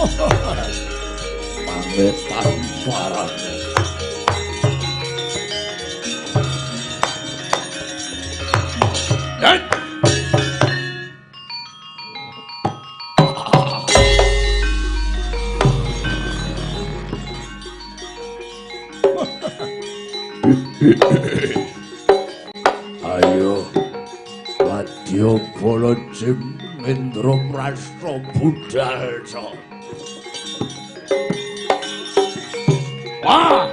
Mangetan parane. Ayo wadya bala Jim Indraprasta budal sa. Wah!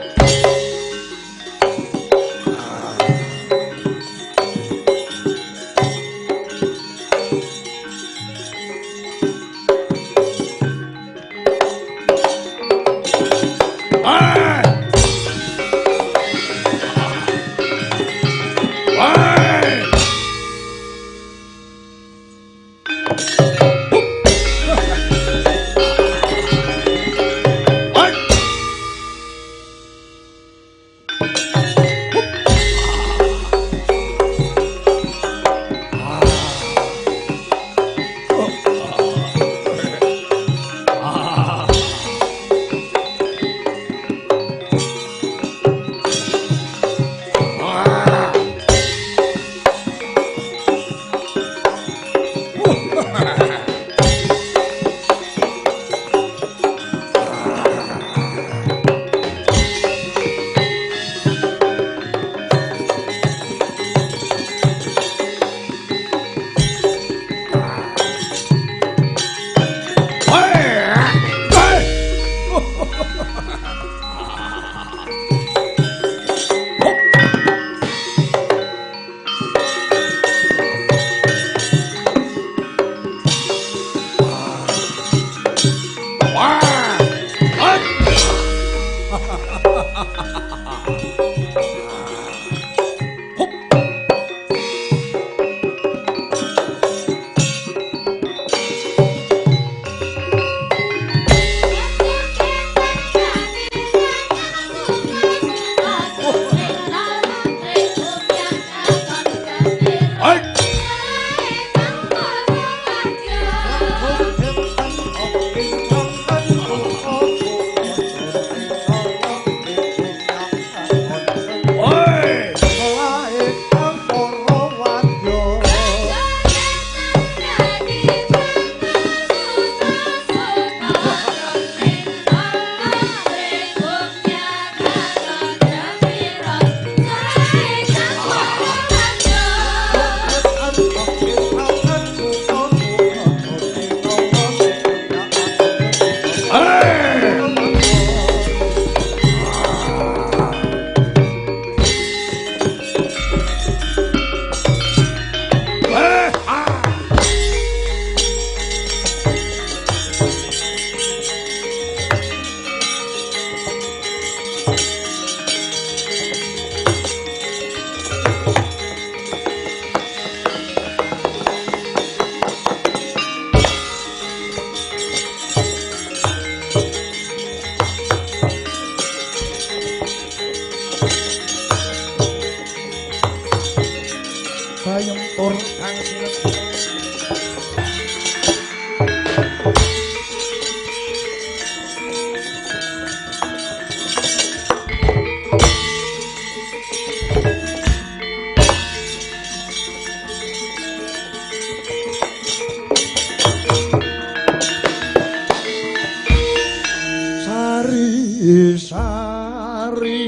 Sari sari.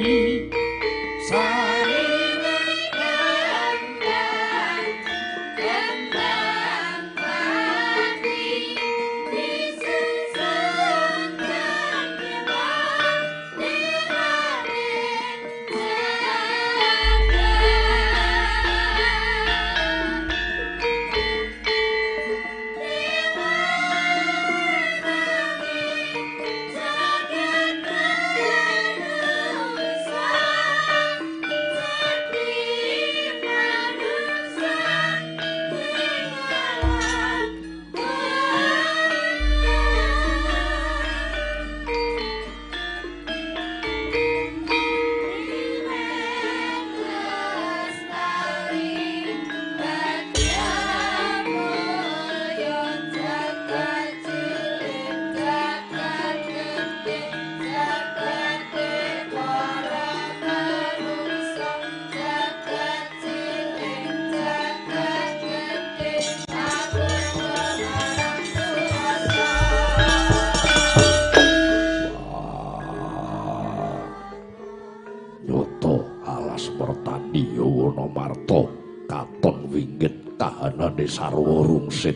pawarta katon wingit kahanane sarwa rungsit.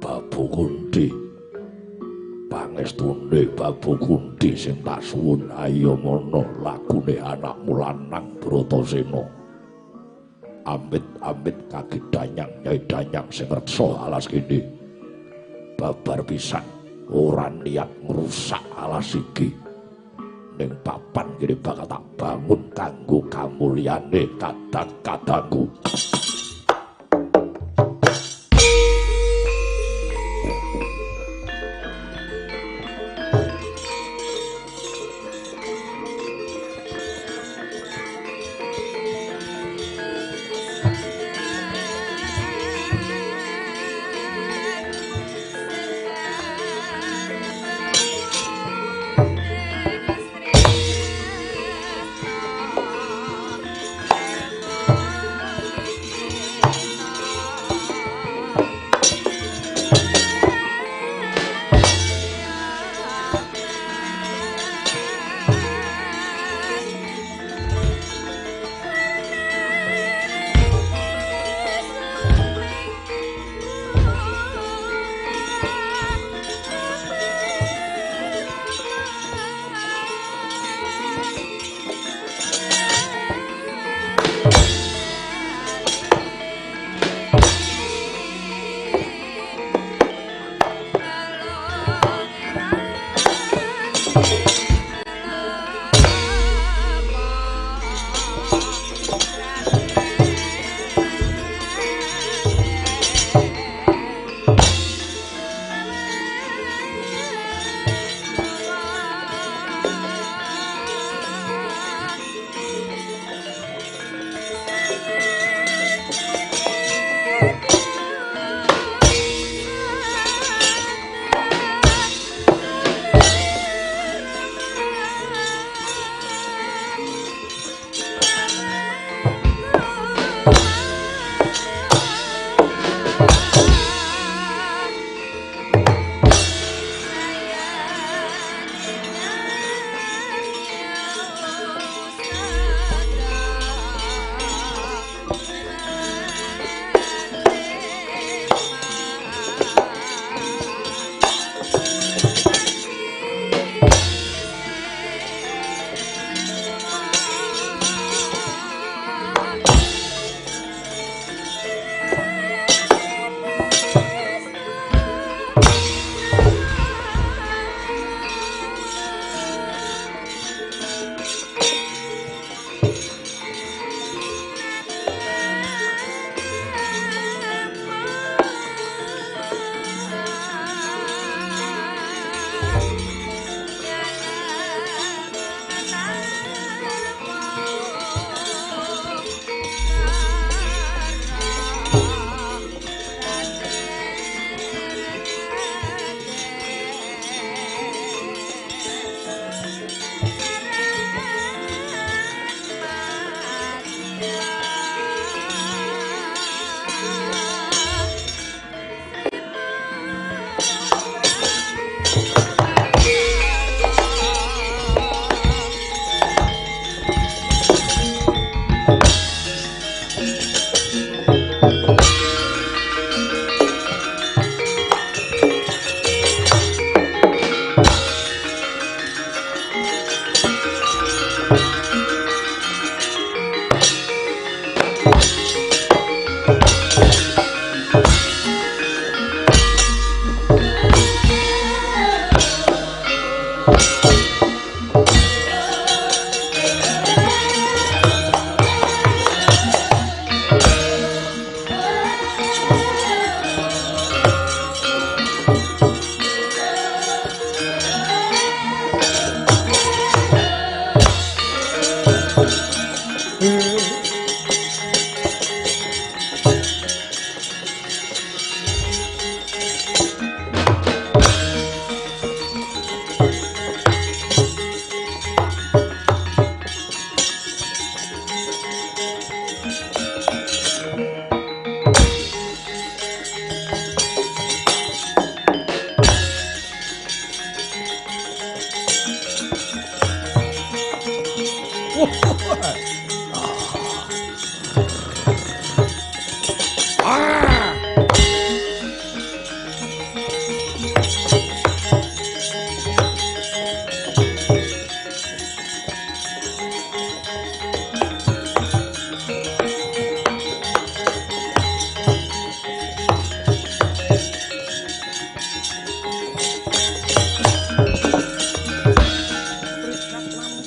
Babu Kunthi, pangestune Babu Kunthi sing tak suwun ayo mono lagune anakmu lanang Bratasena. Amit-amit kaki danyang nyai danyang sing reksa alas kene. Babar pisan ora niat ngrusak alas iki. Ning papan kene bakal tak bangun kanggo kamulyane kadang-kadangku.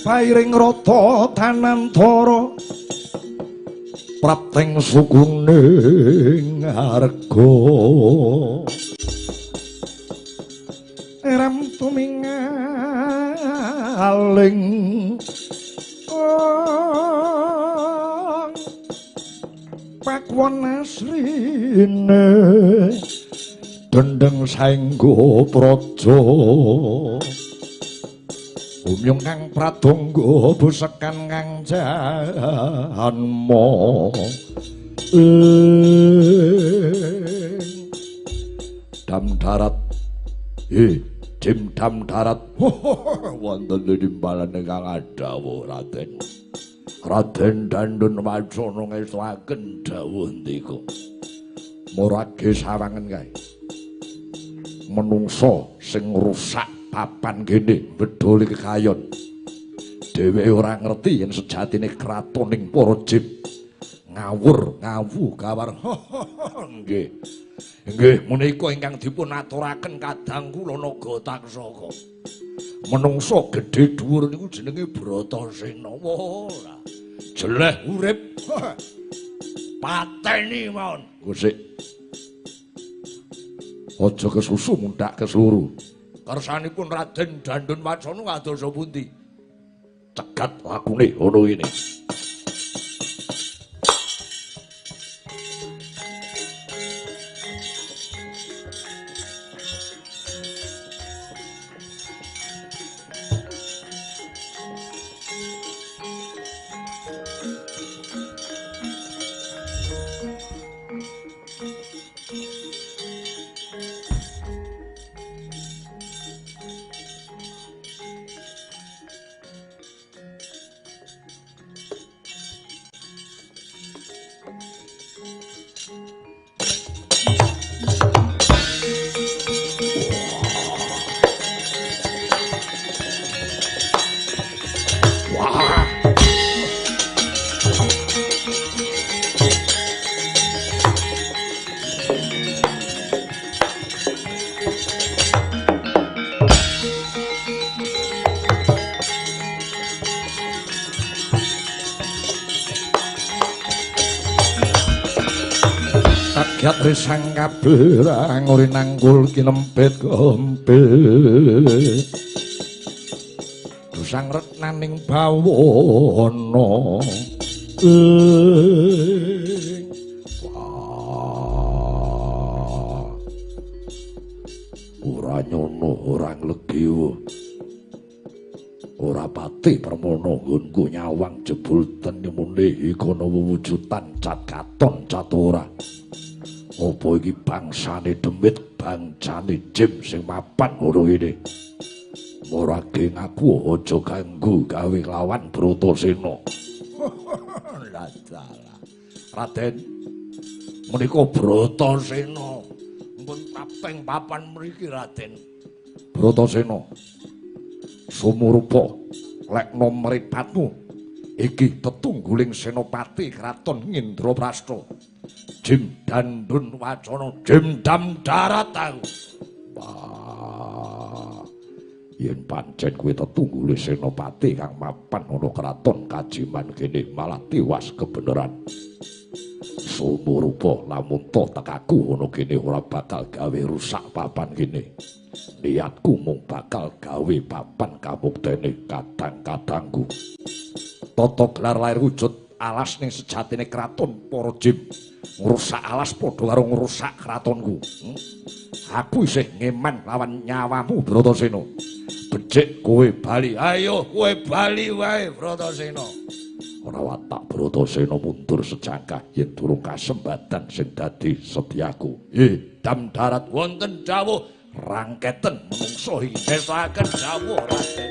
Pairing rata tanantara prapteng sukuning harga eram tumingaling pakwon asrine dendeng saengga praja umyung kang pradonga busekan kang janma dam darat dim dam darat wonten timbalan ingkang adhawuh Raden. Raden Dandun Wacana ngestuaken dawuh ndika. Murage sawangen kae menungsa sing ngrusak papan kene bedholi kekayon. Dheweke ora ngerti yen sejatine kratoning para jim ngawur ngawu gawar. Nggih. Nggih menika ingkang dipun aturaken kadang kula Naga Taksaka. Menungsa gedhe dhuwur niku jenenge Bratasena. Ora jeleh urip. Pateni mawon. Gusik. Aja kesusu mundhak kesluru. Kersanipun Raden Dandun Wacana kadosa pundi? Cegat lakune ana ngene. Kagyat risang kabeh nguri nanggul kinempit kempit dusang retnaning bawana ora nyono ora nglegiwa ora pati permono nggonku nyawang jebul tenimune kono wujudan cat katon cat ora. Apa iki bangsane demit, bangsane jim sing mapan ngono ngene. Murage ngaku aja ganggu gawe lawan Bratasena. Lah dalah. Raden menika Bratasena pun prapteng papan mriki Raden. Bratasena. Sumurupa lekno mripatmu iki tetungguling senopati kraton Ngindraprasta. Jim Dandun Wacana jim dam darat aku. Wah. Yen pancen kowe tetunggule senopati kang mapan ana kraton Kajiman kene malah tiwas kebeneran. Sumurupa lamun to tekaku ana kene ora bakal gawe rusak papan kene. Niatku mung bakal gawe papan kamuktene kadang-kadangku. Tata gelar lahir wujud alas ning sejatine kraton para jim. Ngrusak alas padha karo ngrusak kratonku. Aku isih ngeman lawan nyawamu Bratasena. Becik kowe bali. Ayo kowe bali wae Bratasena. Ora watak Bratasena mundur sejangkah yen durung kasembadan sing dadi setyaku. Dam darat wonten dawuh rangketen menungso iki. Ngesaken dawuh Raden.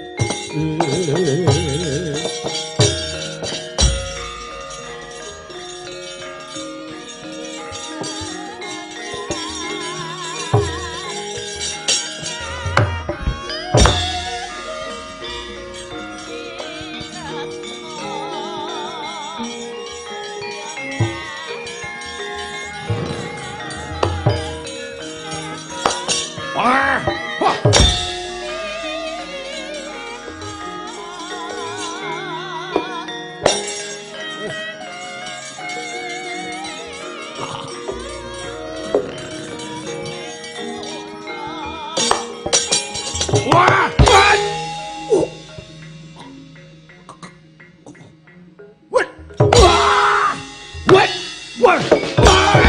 Wah! Wah!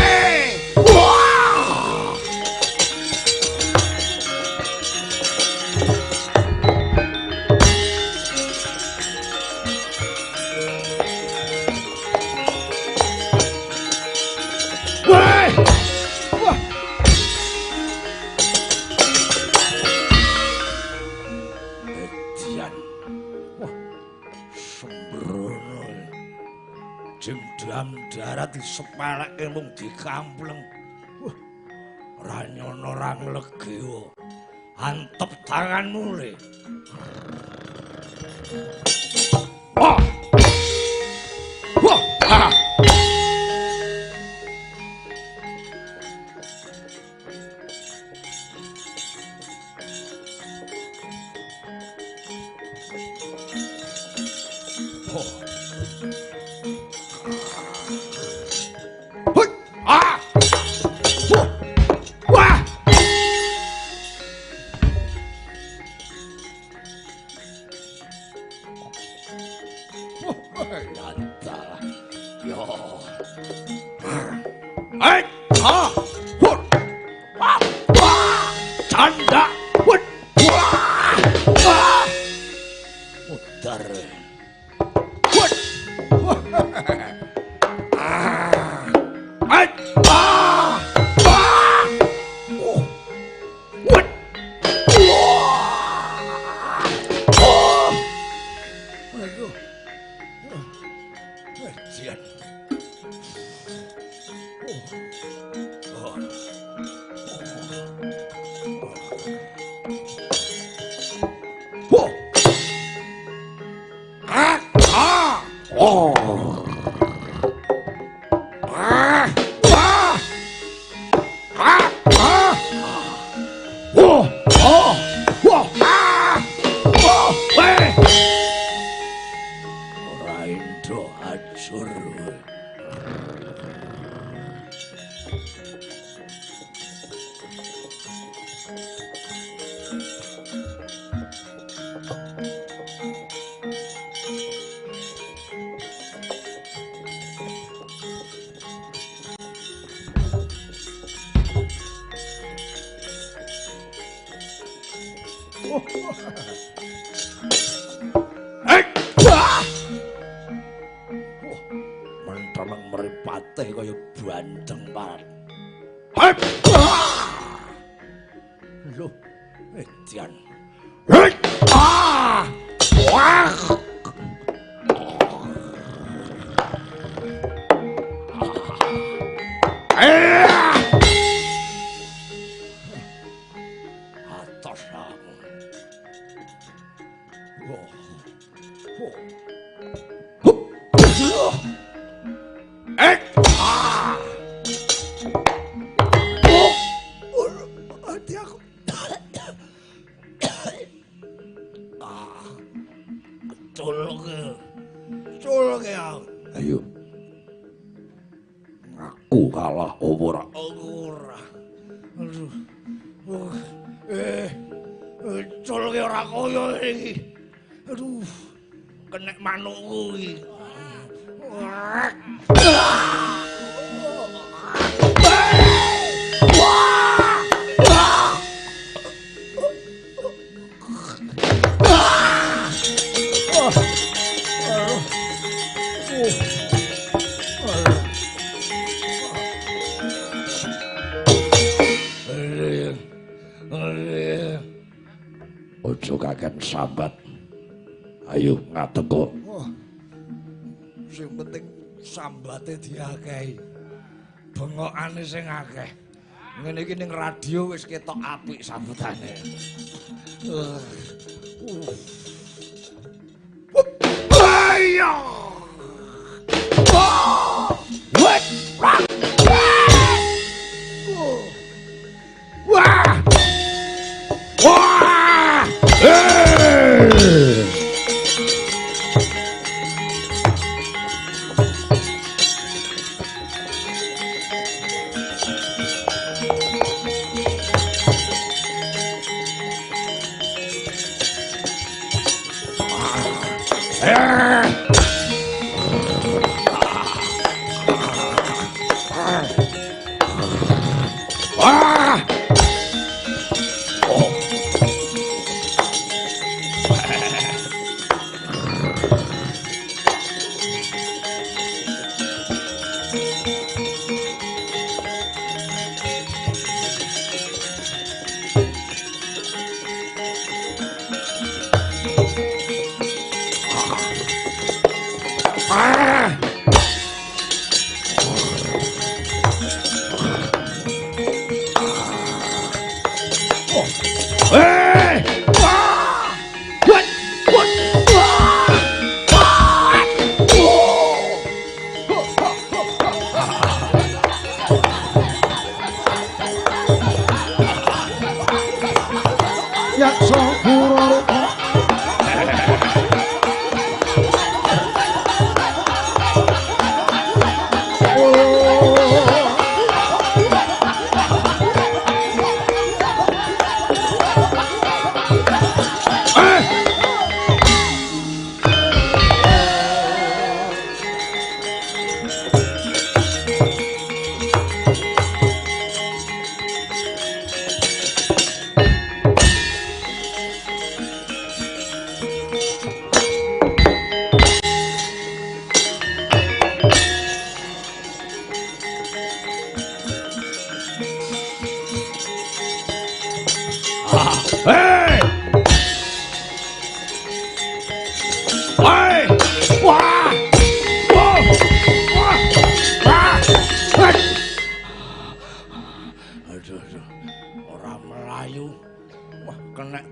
Wah! Wah! Edian. Wah, sembrono. Jeng dam darat disepelekke mung dikampleng. Wah, ora nyono ora nglegi. Antep tanganmu le. Wah! Wah! Ah! Hoi! Ah! Wah! Wah! Lantar. Yo. Hai! Ah! Wah! Wah! Wah! Canda! Wah! Wah! Wah! Mudar. Wah! Wah! Ah! Hai! Ah! Ah! Oh! Wah! Wah! Oh! Aduh. Ejian. Oh. Oh. Oh. Ah! Ah! Oh. Ah! Ah! Ah! Ah! Oh! Oh! Oh! Ah! Oh! Weh! Ora endo hancur. Eh! Wah! Wah, menteleng mripate kaya bandeng parat. Hep! Wah! Lho, edian. Hei! Ah! Wah! Eh! Atos aku. Oh. Oh. Hup. Eh! Ah! Oh! Hati aku. Ah. Culke. Culke aku. Ayo. Ngaku kalah apa ora? Aku ora. Aduh. Culke ora kaya iki. Aduh. Kenek manukku iki. Ojo kaken sambat. Ayo ngadeg kok. Wah. Sing penting sambate diakehi. Bengokane sing akeh. Ngene iki ning radio wis ketok apik sambutane. Ayo. Wah! Wah! Wah! Hey! Ah!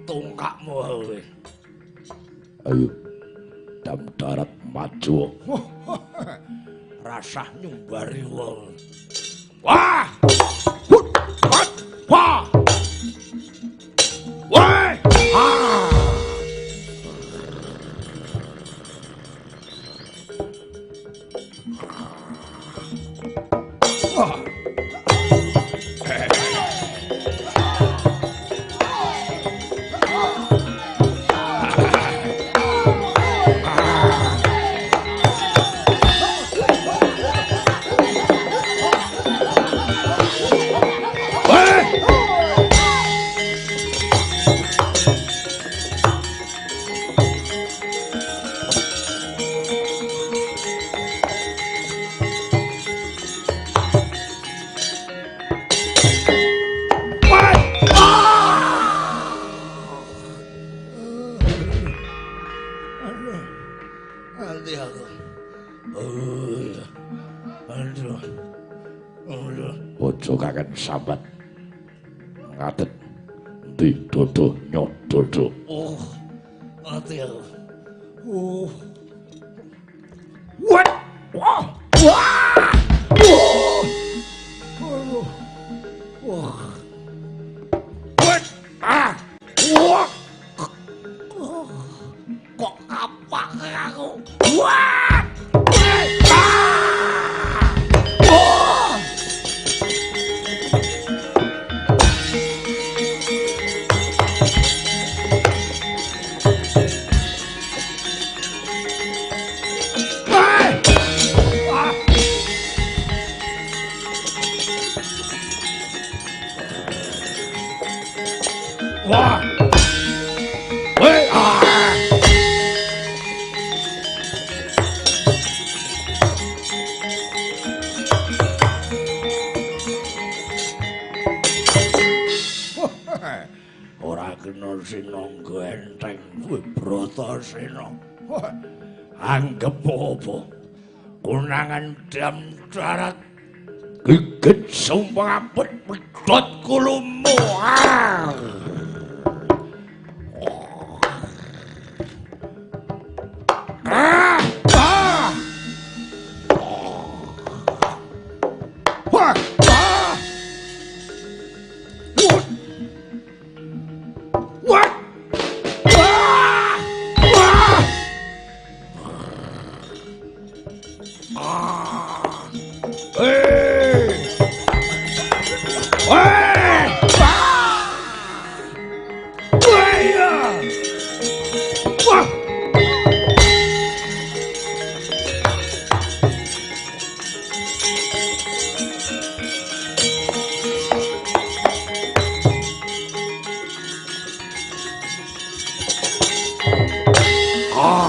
Tongkakmu kowe. Ayo. Dam darat maju. Rasah nyumbari wong. Wah! Wah! Wah! Wah! Ah! Wah! Ojo kaken sambat ngadeg ndi dodo nyododo. Oh, ngerti aku. Oh. What? Wah! Wah! Oh. Wah. What? Ah! Wah! Kok kapak aku? Wah! Wah! Weh! Ah! Ora kena sinangga enteng kuwi Bratasena. Anggep apa? Konangan dam darat gigit sumpah apet pedhot kulumu. Ah! Ah! Ah! Wah! Ah! Wah! Ah! Wah! Ah! Hey! Hey! Ah! Wah! Wah!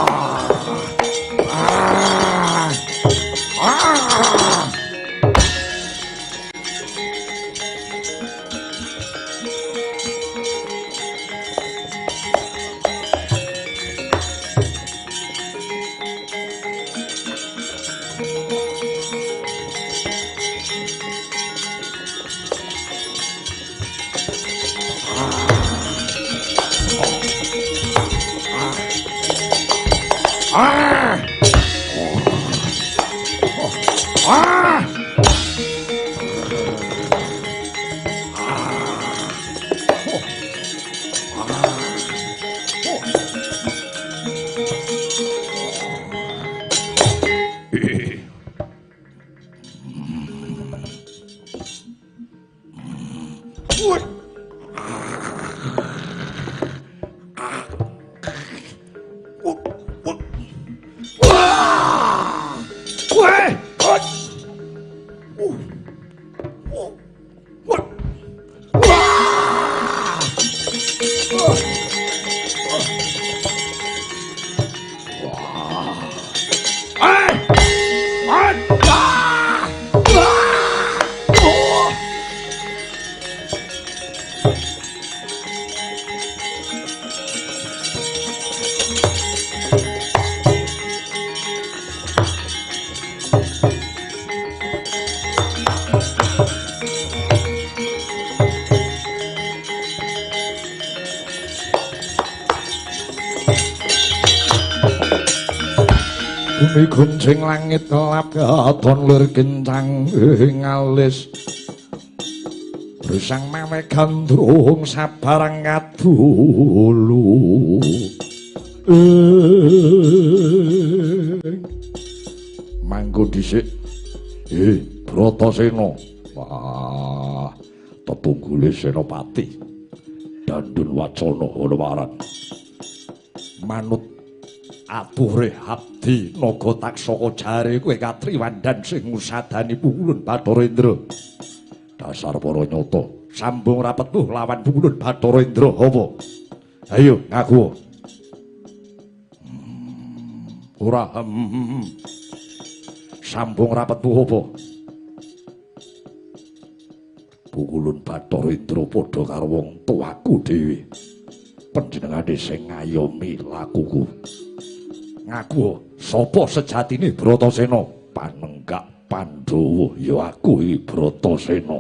Ah! Ah! Bumi guncing langit kelap katon lir kencang ing alis. Risang mawe gandrung sabarang kadulu. Manggo dhisik. Bratasena. Wah, tetunggule Senopati. Dandun Wacana Hanumaran. Manut ature abdi naga taksaka jare kowe katriwandan sing ngusadani Pukulun Bathara Indra. Dasar para nyata, sambung rapetmu lawan Pukulun Bathara Indra apa? Ayo ngaku. Ora. Sambung rapetmu apa? Pukulun Bathara Indra padha karo wong tuaku dhewe. Panjenengane sing ngayomi lakuku. Ngaku sapa sejatine Bratasena? Panenggak Pandhawa ya aku iki Bratasena.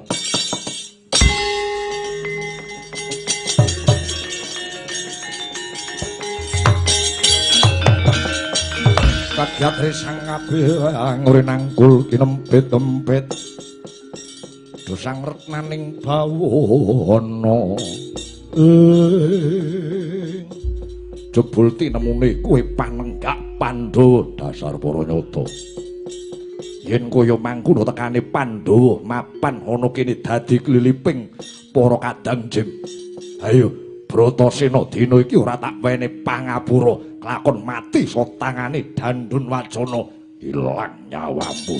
Kagiat resang kabeh ngure nangkul kinempit-empit. Dosang retnaning bawana. Jebul tinemune kowe panenggak Pandhawa dasar para nyata. Yen kaya mangkono tekane Pandhawa mapan ana kene dadi kliliping para kadang jim. Ayo Bratasena dina iki ora tak wene pangapura, kelakon mati saka tangane Dandun Wacana, ilang nyawamu.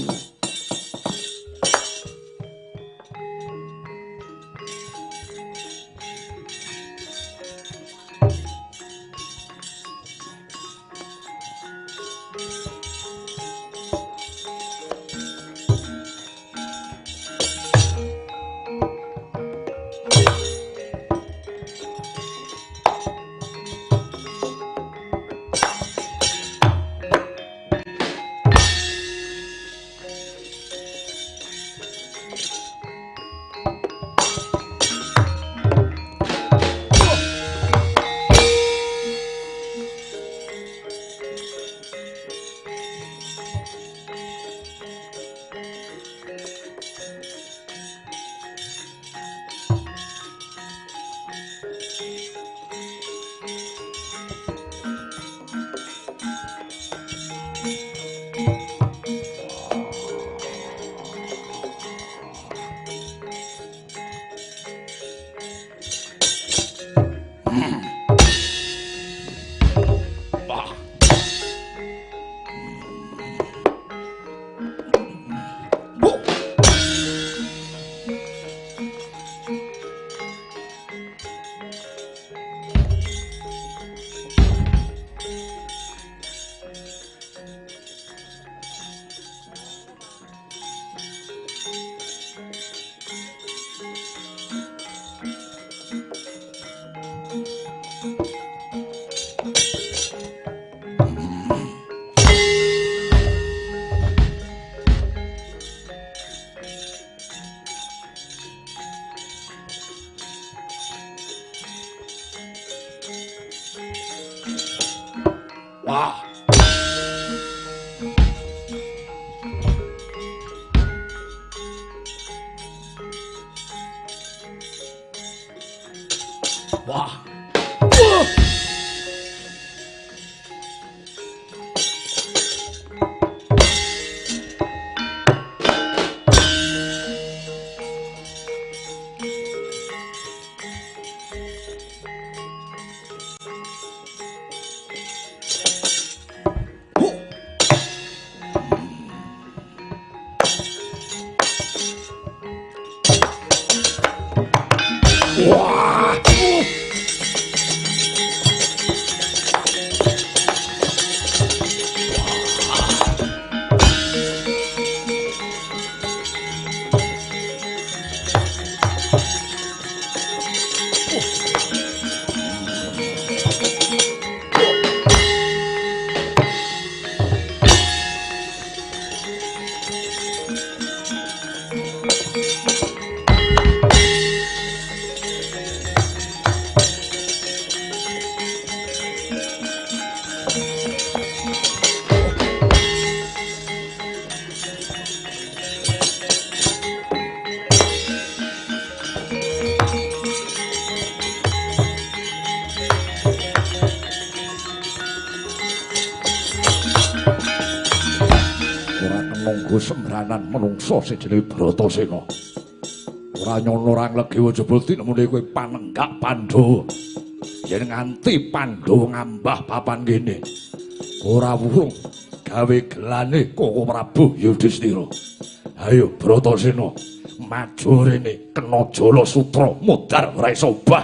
Wah. Wah. Ora kena nggo sembranan menungsa sing jenenge Bratasena. Ora nyono ora nglegi jebul tinemune kowe panenggak Pandhawa. Yen nganti Pandhawa ngambah papan kene, ora wurung gawe gelane Koko Prabu Yudhistira. Ayo Bratasena, maju rene kena jala sutra mudhar ora iso obah.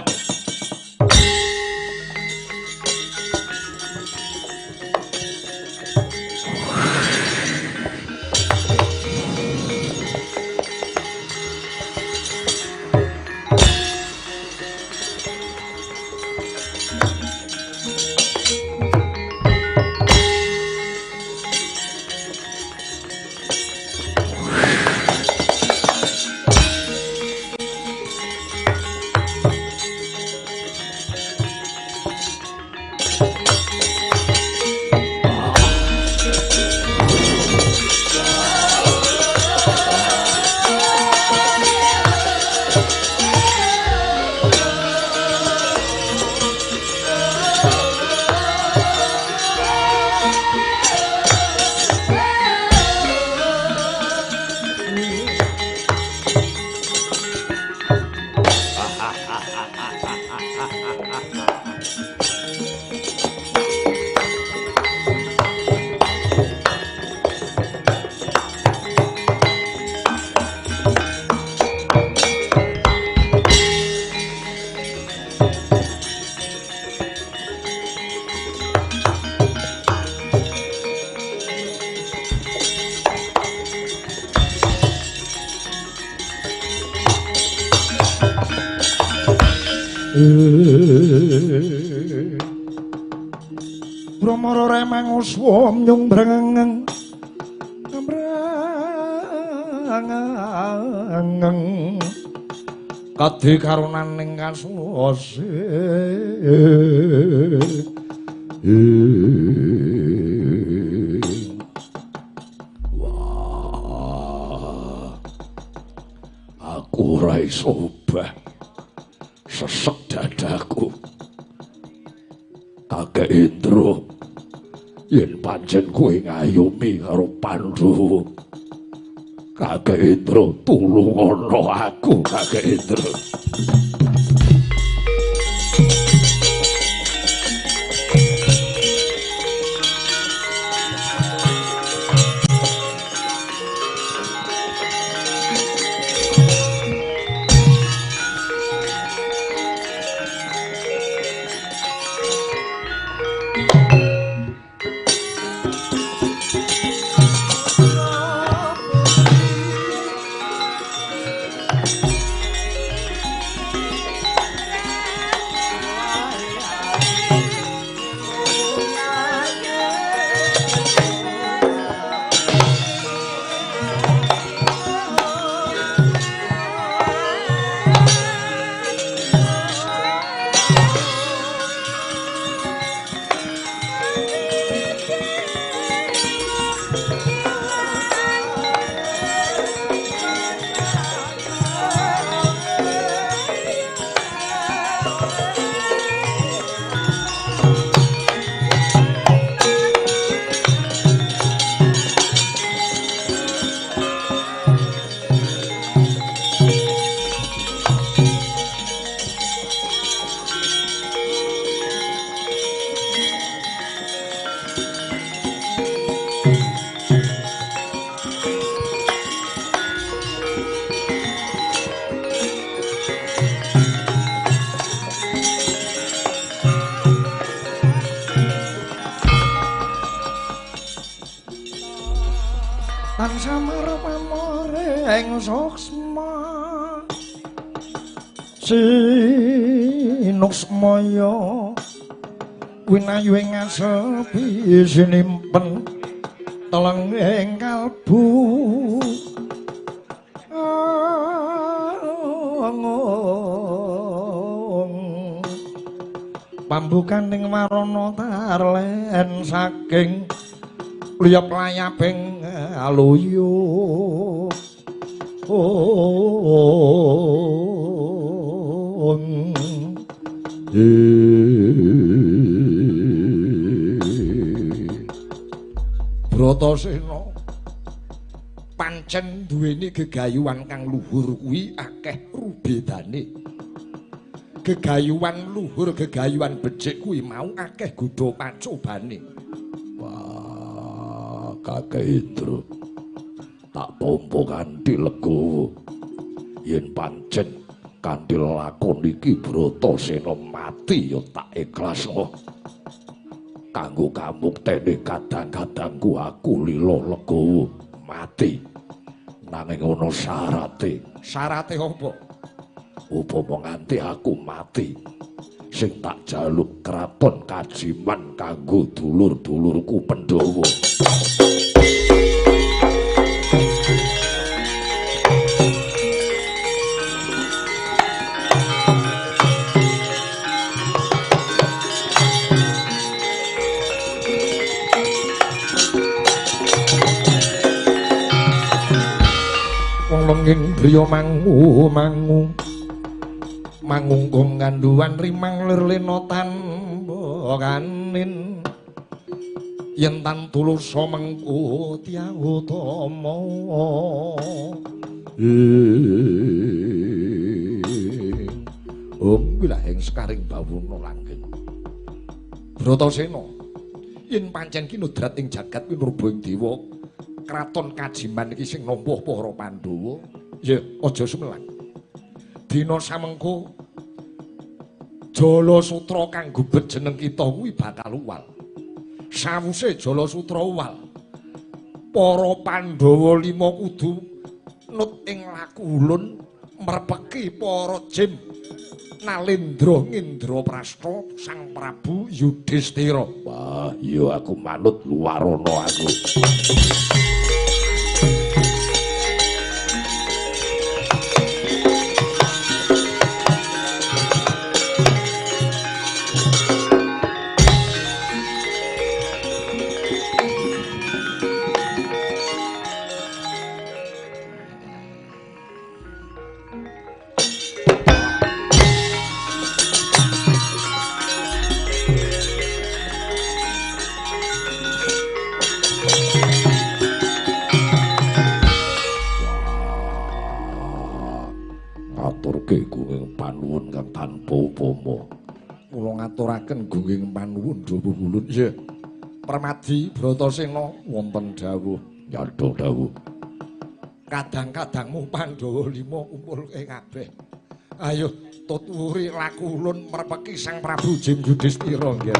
Brahmara remang uswa nyung brengeng brengeng kadi karunaning kasuwase. Wah, aku ora iso obah. Sesek dadaku. Kakek Indra, yen pancen kowe ngayomi karo Pandhawa, Kakek Indra tulungono aku, Kakek Indra. Suksma sinuksmaya winayu ing asepi sinimpen teleng ing kalbu pambukaning warana tarlen saking liyap layaping aluyu. Bratasena, Pancen duweni gegayuhan kang luhur kuwi akeh rubedane. Gegayuhan luhur, gegayuhan becik kuwi mau akeh godha pacobane. Wah, Kakek Indra, tak tampa kanthi legowo. Yen pancen kanthi lakon iki Bratasena mati ya tak ikhlasno. Kanggo kamuktene kadang-kadangku aku lila legowo mati. Nanging ana syarate. Syarate apa? Upama nganti aku mati, sing tak jaluk kraton Kajiman kanggo dulur-dulurku Pandhawa. Wong lenging driya mangu mangu mangungkum kandhuwan rimang lir lena tanbokanin yen tan tulusa mengku tiyawutama. Om wilahing sekaring bawana langgeng. Bratasena, yen pancen kinudrat ing jagat winurba ing dewa, kraton Kajiman iki sing nampa para Pandhawa, ya aja sumelang. Dina samengko Jala Sutra kang gubet jeneng kita kuwi bakal uwal. Sawuse Jala Sutra uwal, para Pandhawa lima kudu nut ing laku ulun mrepeki para jim Nalendra Ngindraprasta Sang Prabu Yudhistira. Wah, iya aku manut luwarana aku. Panuwun kang tanpa upama. Kula ngaturaken gunging panuwun dhawuh ulun. Nggih. Permadi Bratasena wonten dawuh. Nyadha dawuh. Kadang-kadangmu Pandhawa lima kumpulke kabeh. Ayo tuturi laku ulun mrepeki Sang Prabu Jim Yudhistira nggih.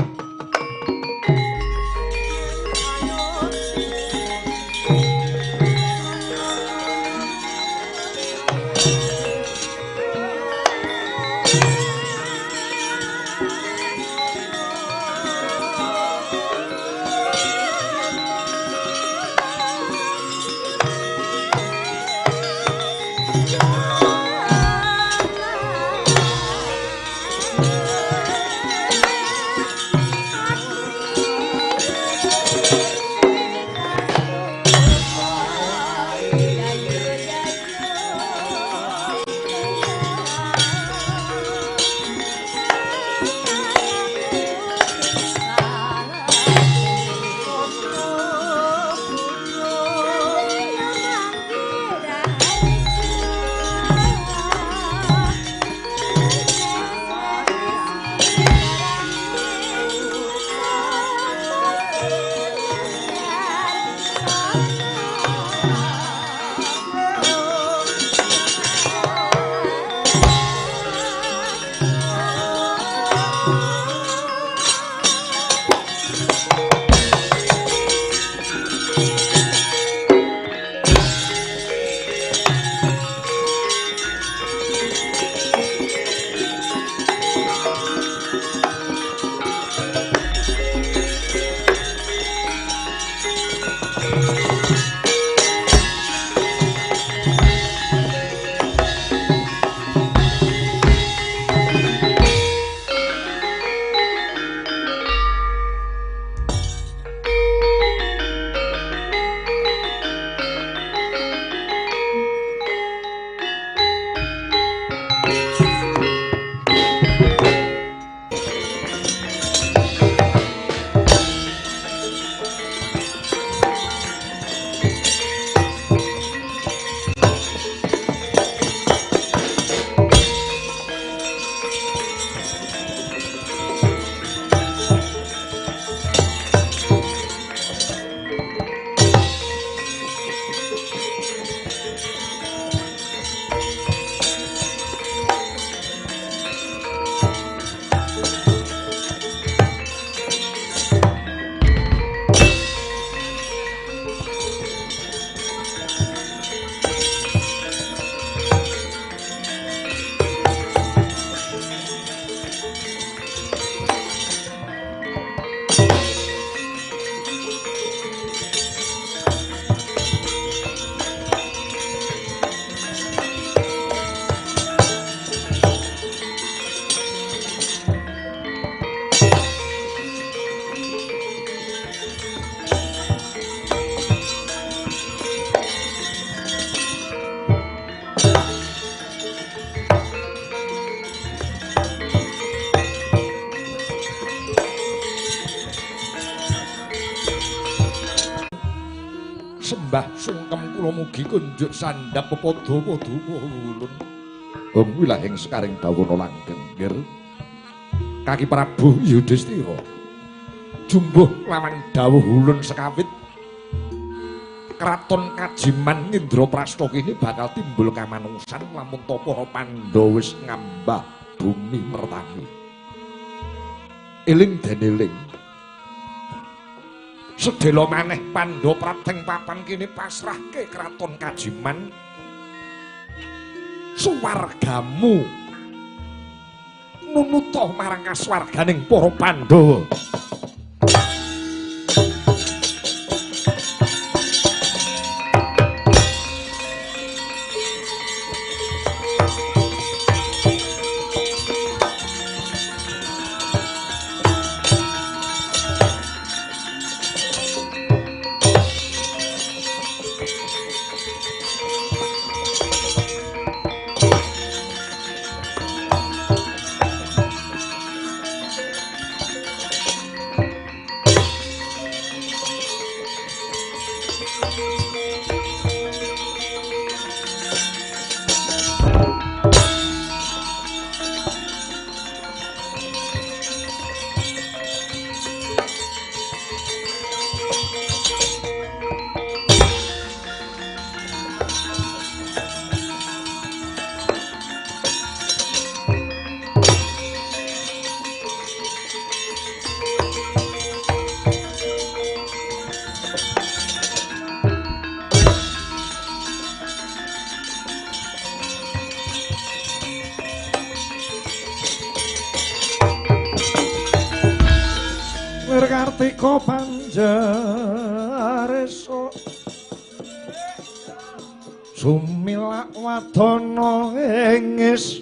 sungkem kula mugi kunjuk sandhap pepadha paduka ulun. Hong wilahing sekaring bawana langgeng nggir. Kaki Prabu Yudhistira. Jumbuh lawan dawuh ulun sekawit Kraton Kajiman Indraprasta kini bakal timbul kamanungsan lamun ta para Pandhawa wis ngambah bumi mertani. Eling den eling. Sedhela maneh Pandhawa prapteng papan kini pasrahke Kraton Kajiman. Suwargamu nunuta marang kasuwarganing para Pandhawa. Kartika Panjareso sumilak wadana engis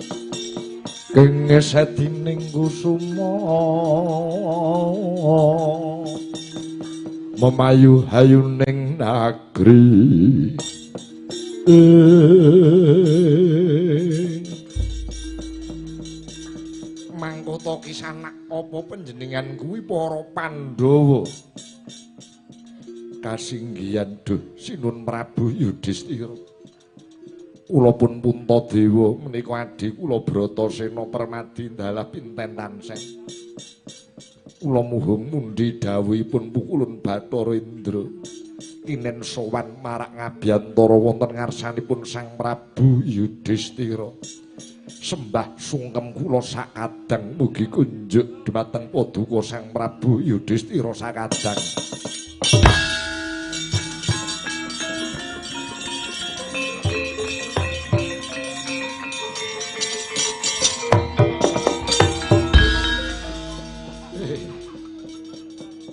kengis edining kusuma memayu hayuning nagri. Mangkota kisanak apa panjenengan kuwi para Pandhawa? Kasinggihan duh Sinun Prabu Yudhistira. Kula pun Puntadewa menika adhi kula Bratasena Permadi dalah pinten tansah. Kula muhung mundi dawuhipun Pukulun Bathara Indra. Kinen sowan marak ngabiyantara wonten ngarsanipun Sang Prabu Yudhistira. Sembah sungkem kula sakadang mugi kunjuk dumateng paduka Sang Prabu Yudhistira sakadang.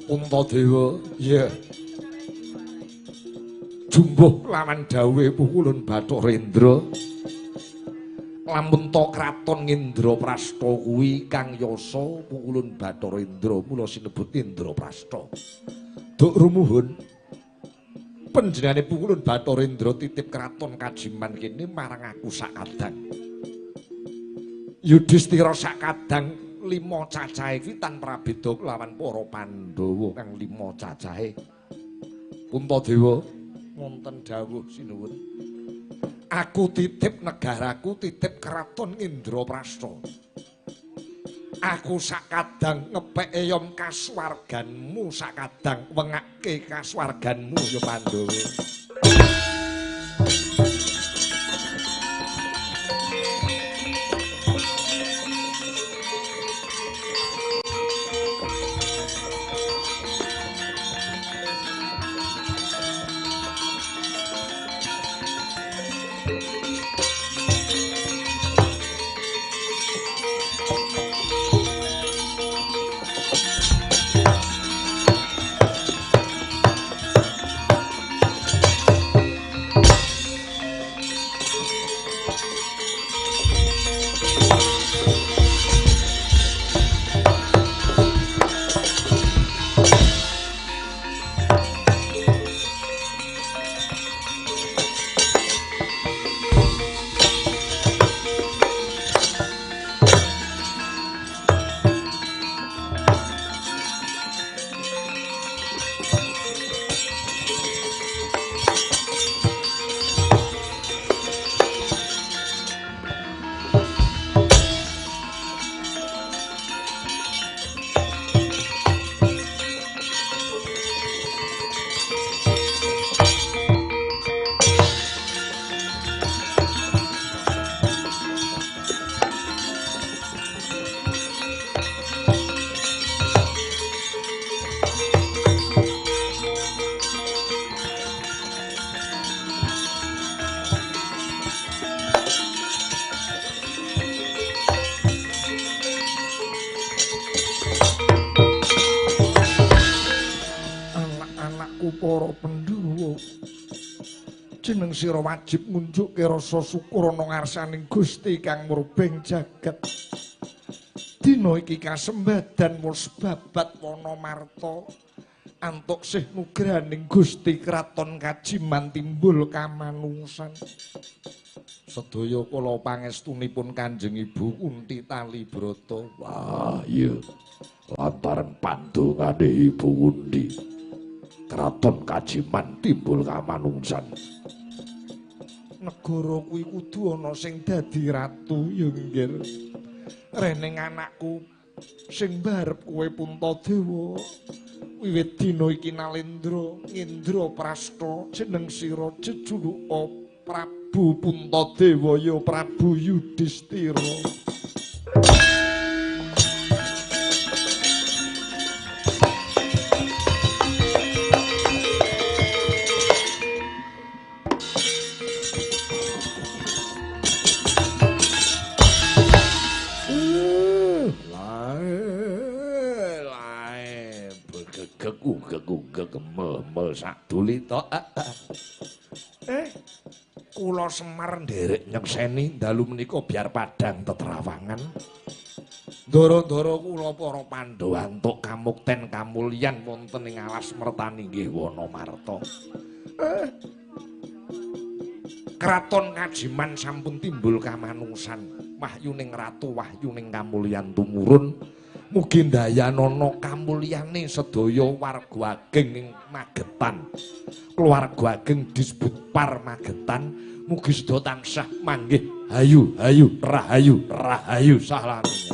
Puntadewa, iya. Jumbuh lawan dawuhe Pukulun Bathara Indra. Lamun ta kraton Indraprasta kuwi kang yasa Pukulun Bathara Indra mula sinebut Indraprasta. Duk rumuhun panjenengane Pukulun Bathara Indra titip kraton Kajiman kene marang aku sakadang. Yudhistira sakadang lima cacahe kuwi tan prabeda lawan para Pandhawa kang lima cacahe. Puntadewa wonten dawuh sinuwun. Aku titip negaraku, titip kraton Indraprasta. Aku sakadang ngepek eyom kasuwarganmu, sakadang wengake kasuwarganmu ya Pandhawa. para Pandhawa. Jeneng sira wajib ngunjukke rasa syukur ana ngarsaning Gusti kang murbeng jagat. Dina iki kasembadan wis babat Wanamarta antuk sih nugrahaning Gusti Kraton Kajiman timbul kamanungsan. Sedaya kula pangestunipun Kanjeng Ibu Kunthi Talibrata. Wah iya, lantaran pandongane Ibu Kunthi Kraton Kajiman timbul kamanungsan. Negara kuwi kudu ana sing dadi ratu ya nggih. Reneng anakku sing barep kowe Puntadewa. Wiwit dina iki Nalendra Ngendra Prasta jeneng sira jejuluka Prabu Puntadewa ya Prabu Yudhistira. Sak dulita. Kula Semar nderek nyekseni dalu menika biar padhang tetrawangan. Ndara-ndara kula para Pandhawa antuk kamukten kamulyan wonten ing alas Mertani nggih Wanamarta. Kraton Kajiman sampun timbul kamanungsan, wahyuning ratu wahyuning kamulyan tumurun. Mugi ndayanana kamulyane sedaya warga ageng ing Magetan. Keluarga ageng Disbudpar Magetan mugi sedaya tansah manggih hayu hayu rahayu rahayu sahlane.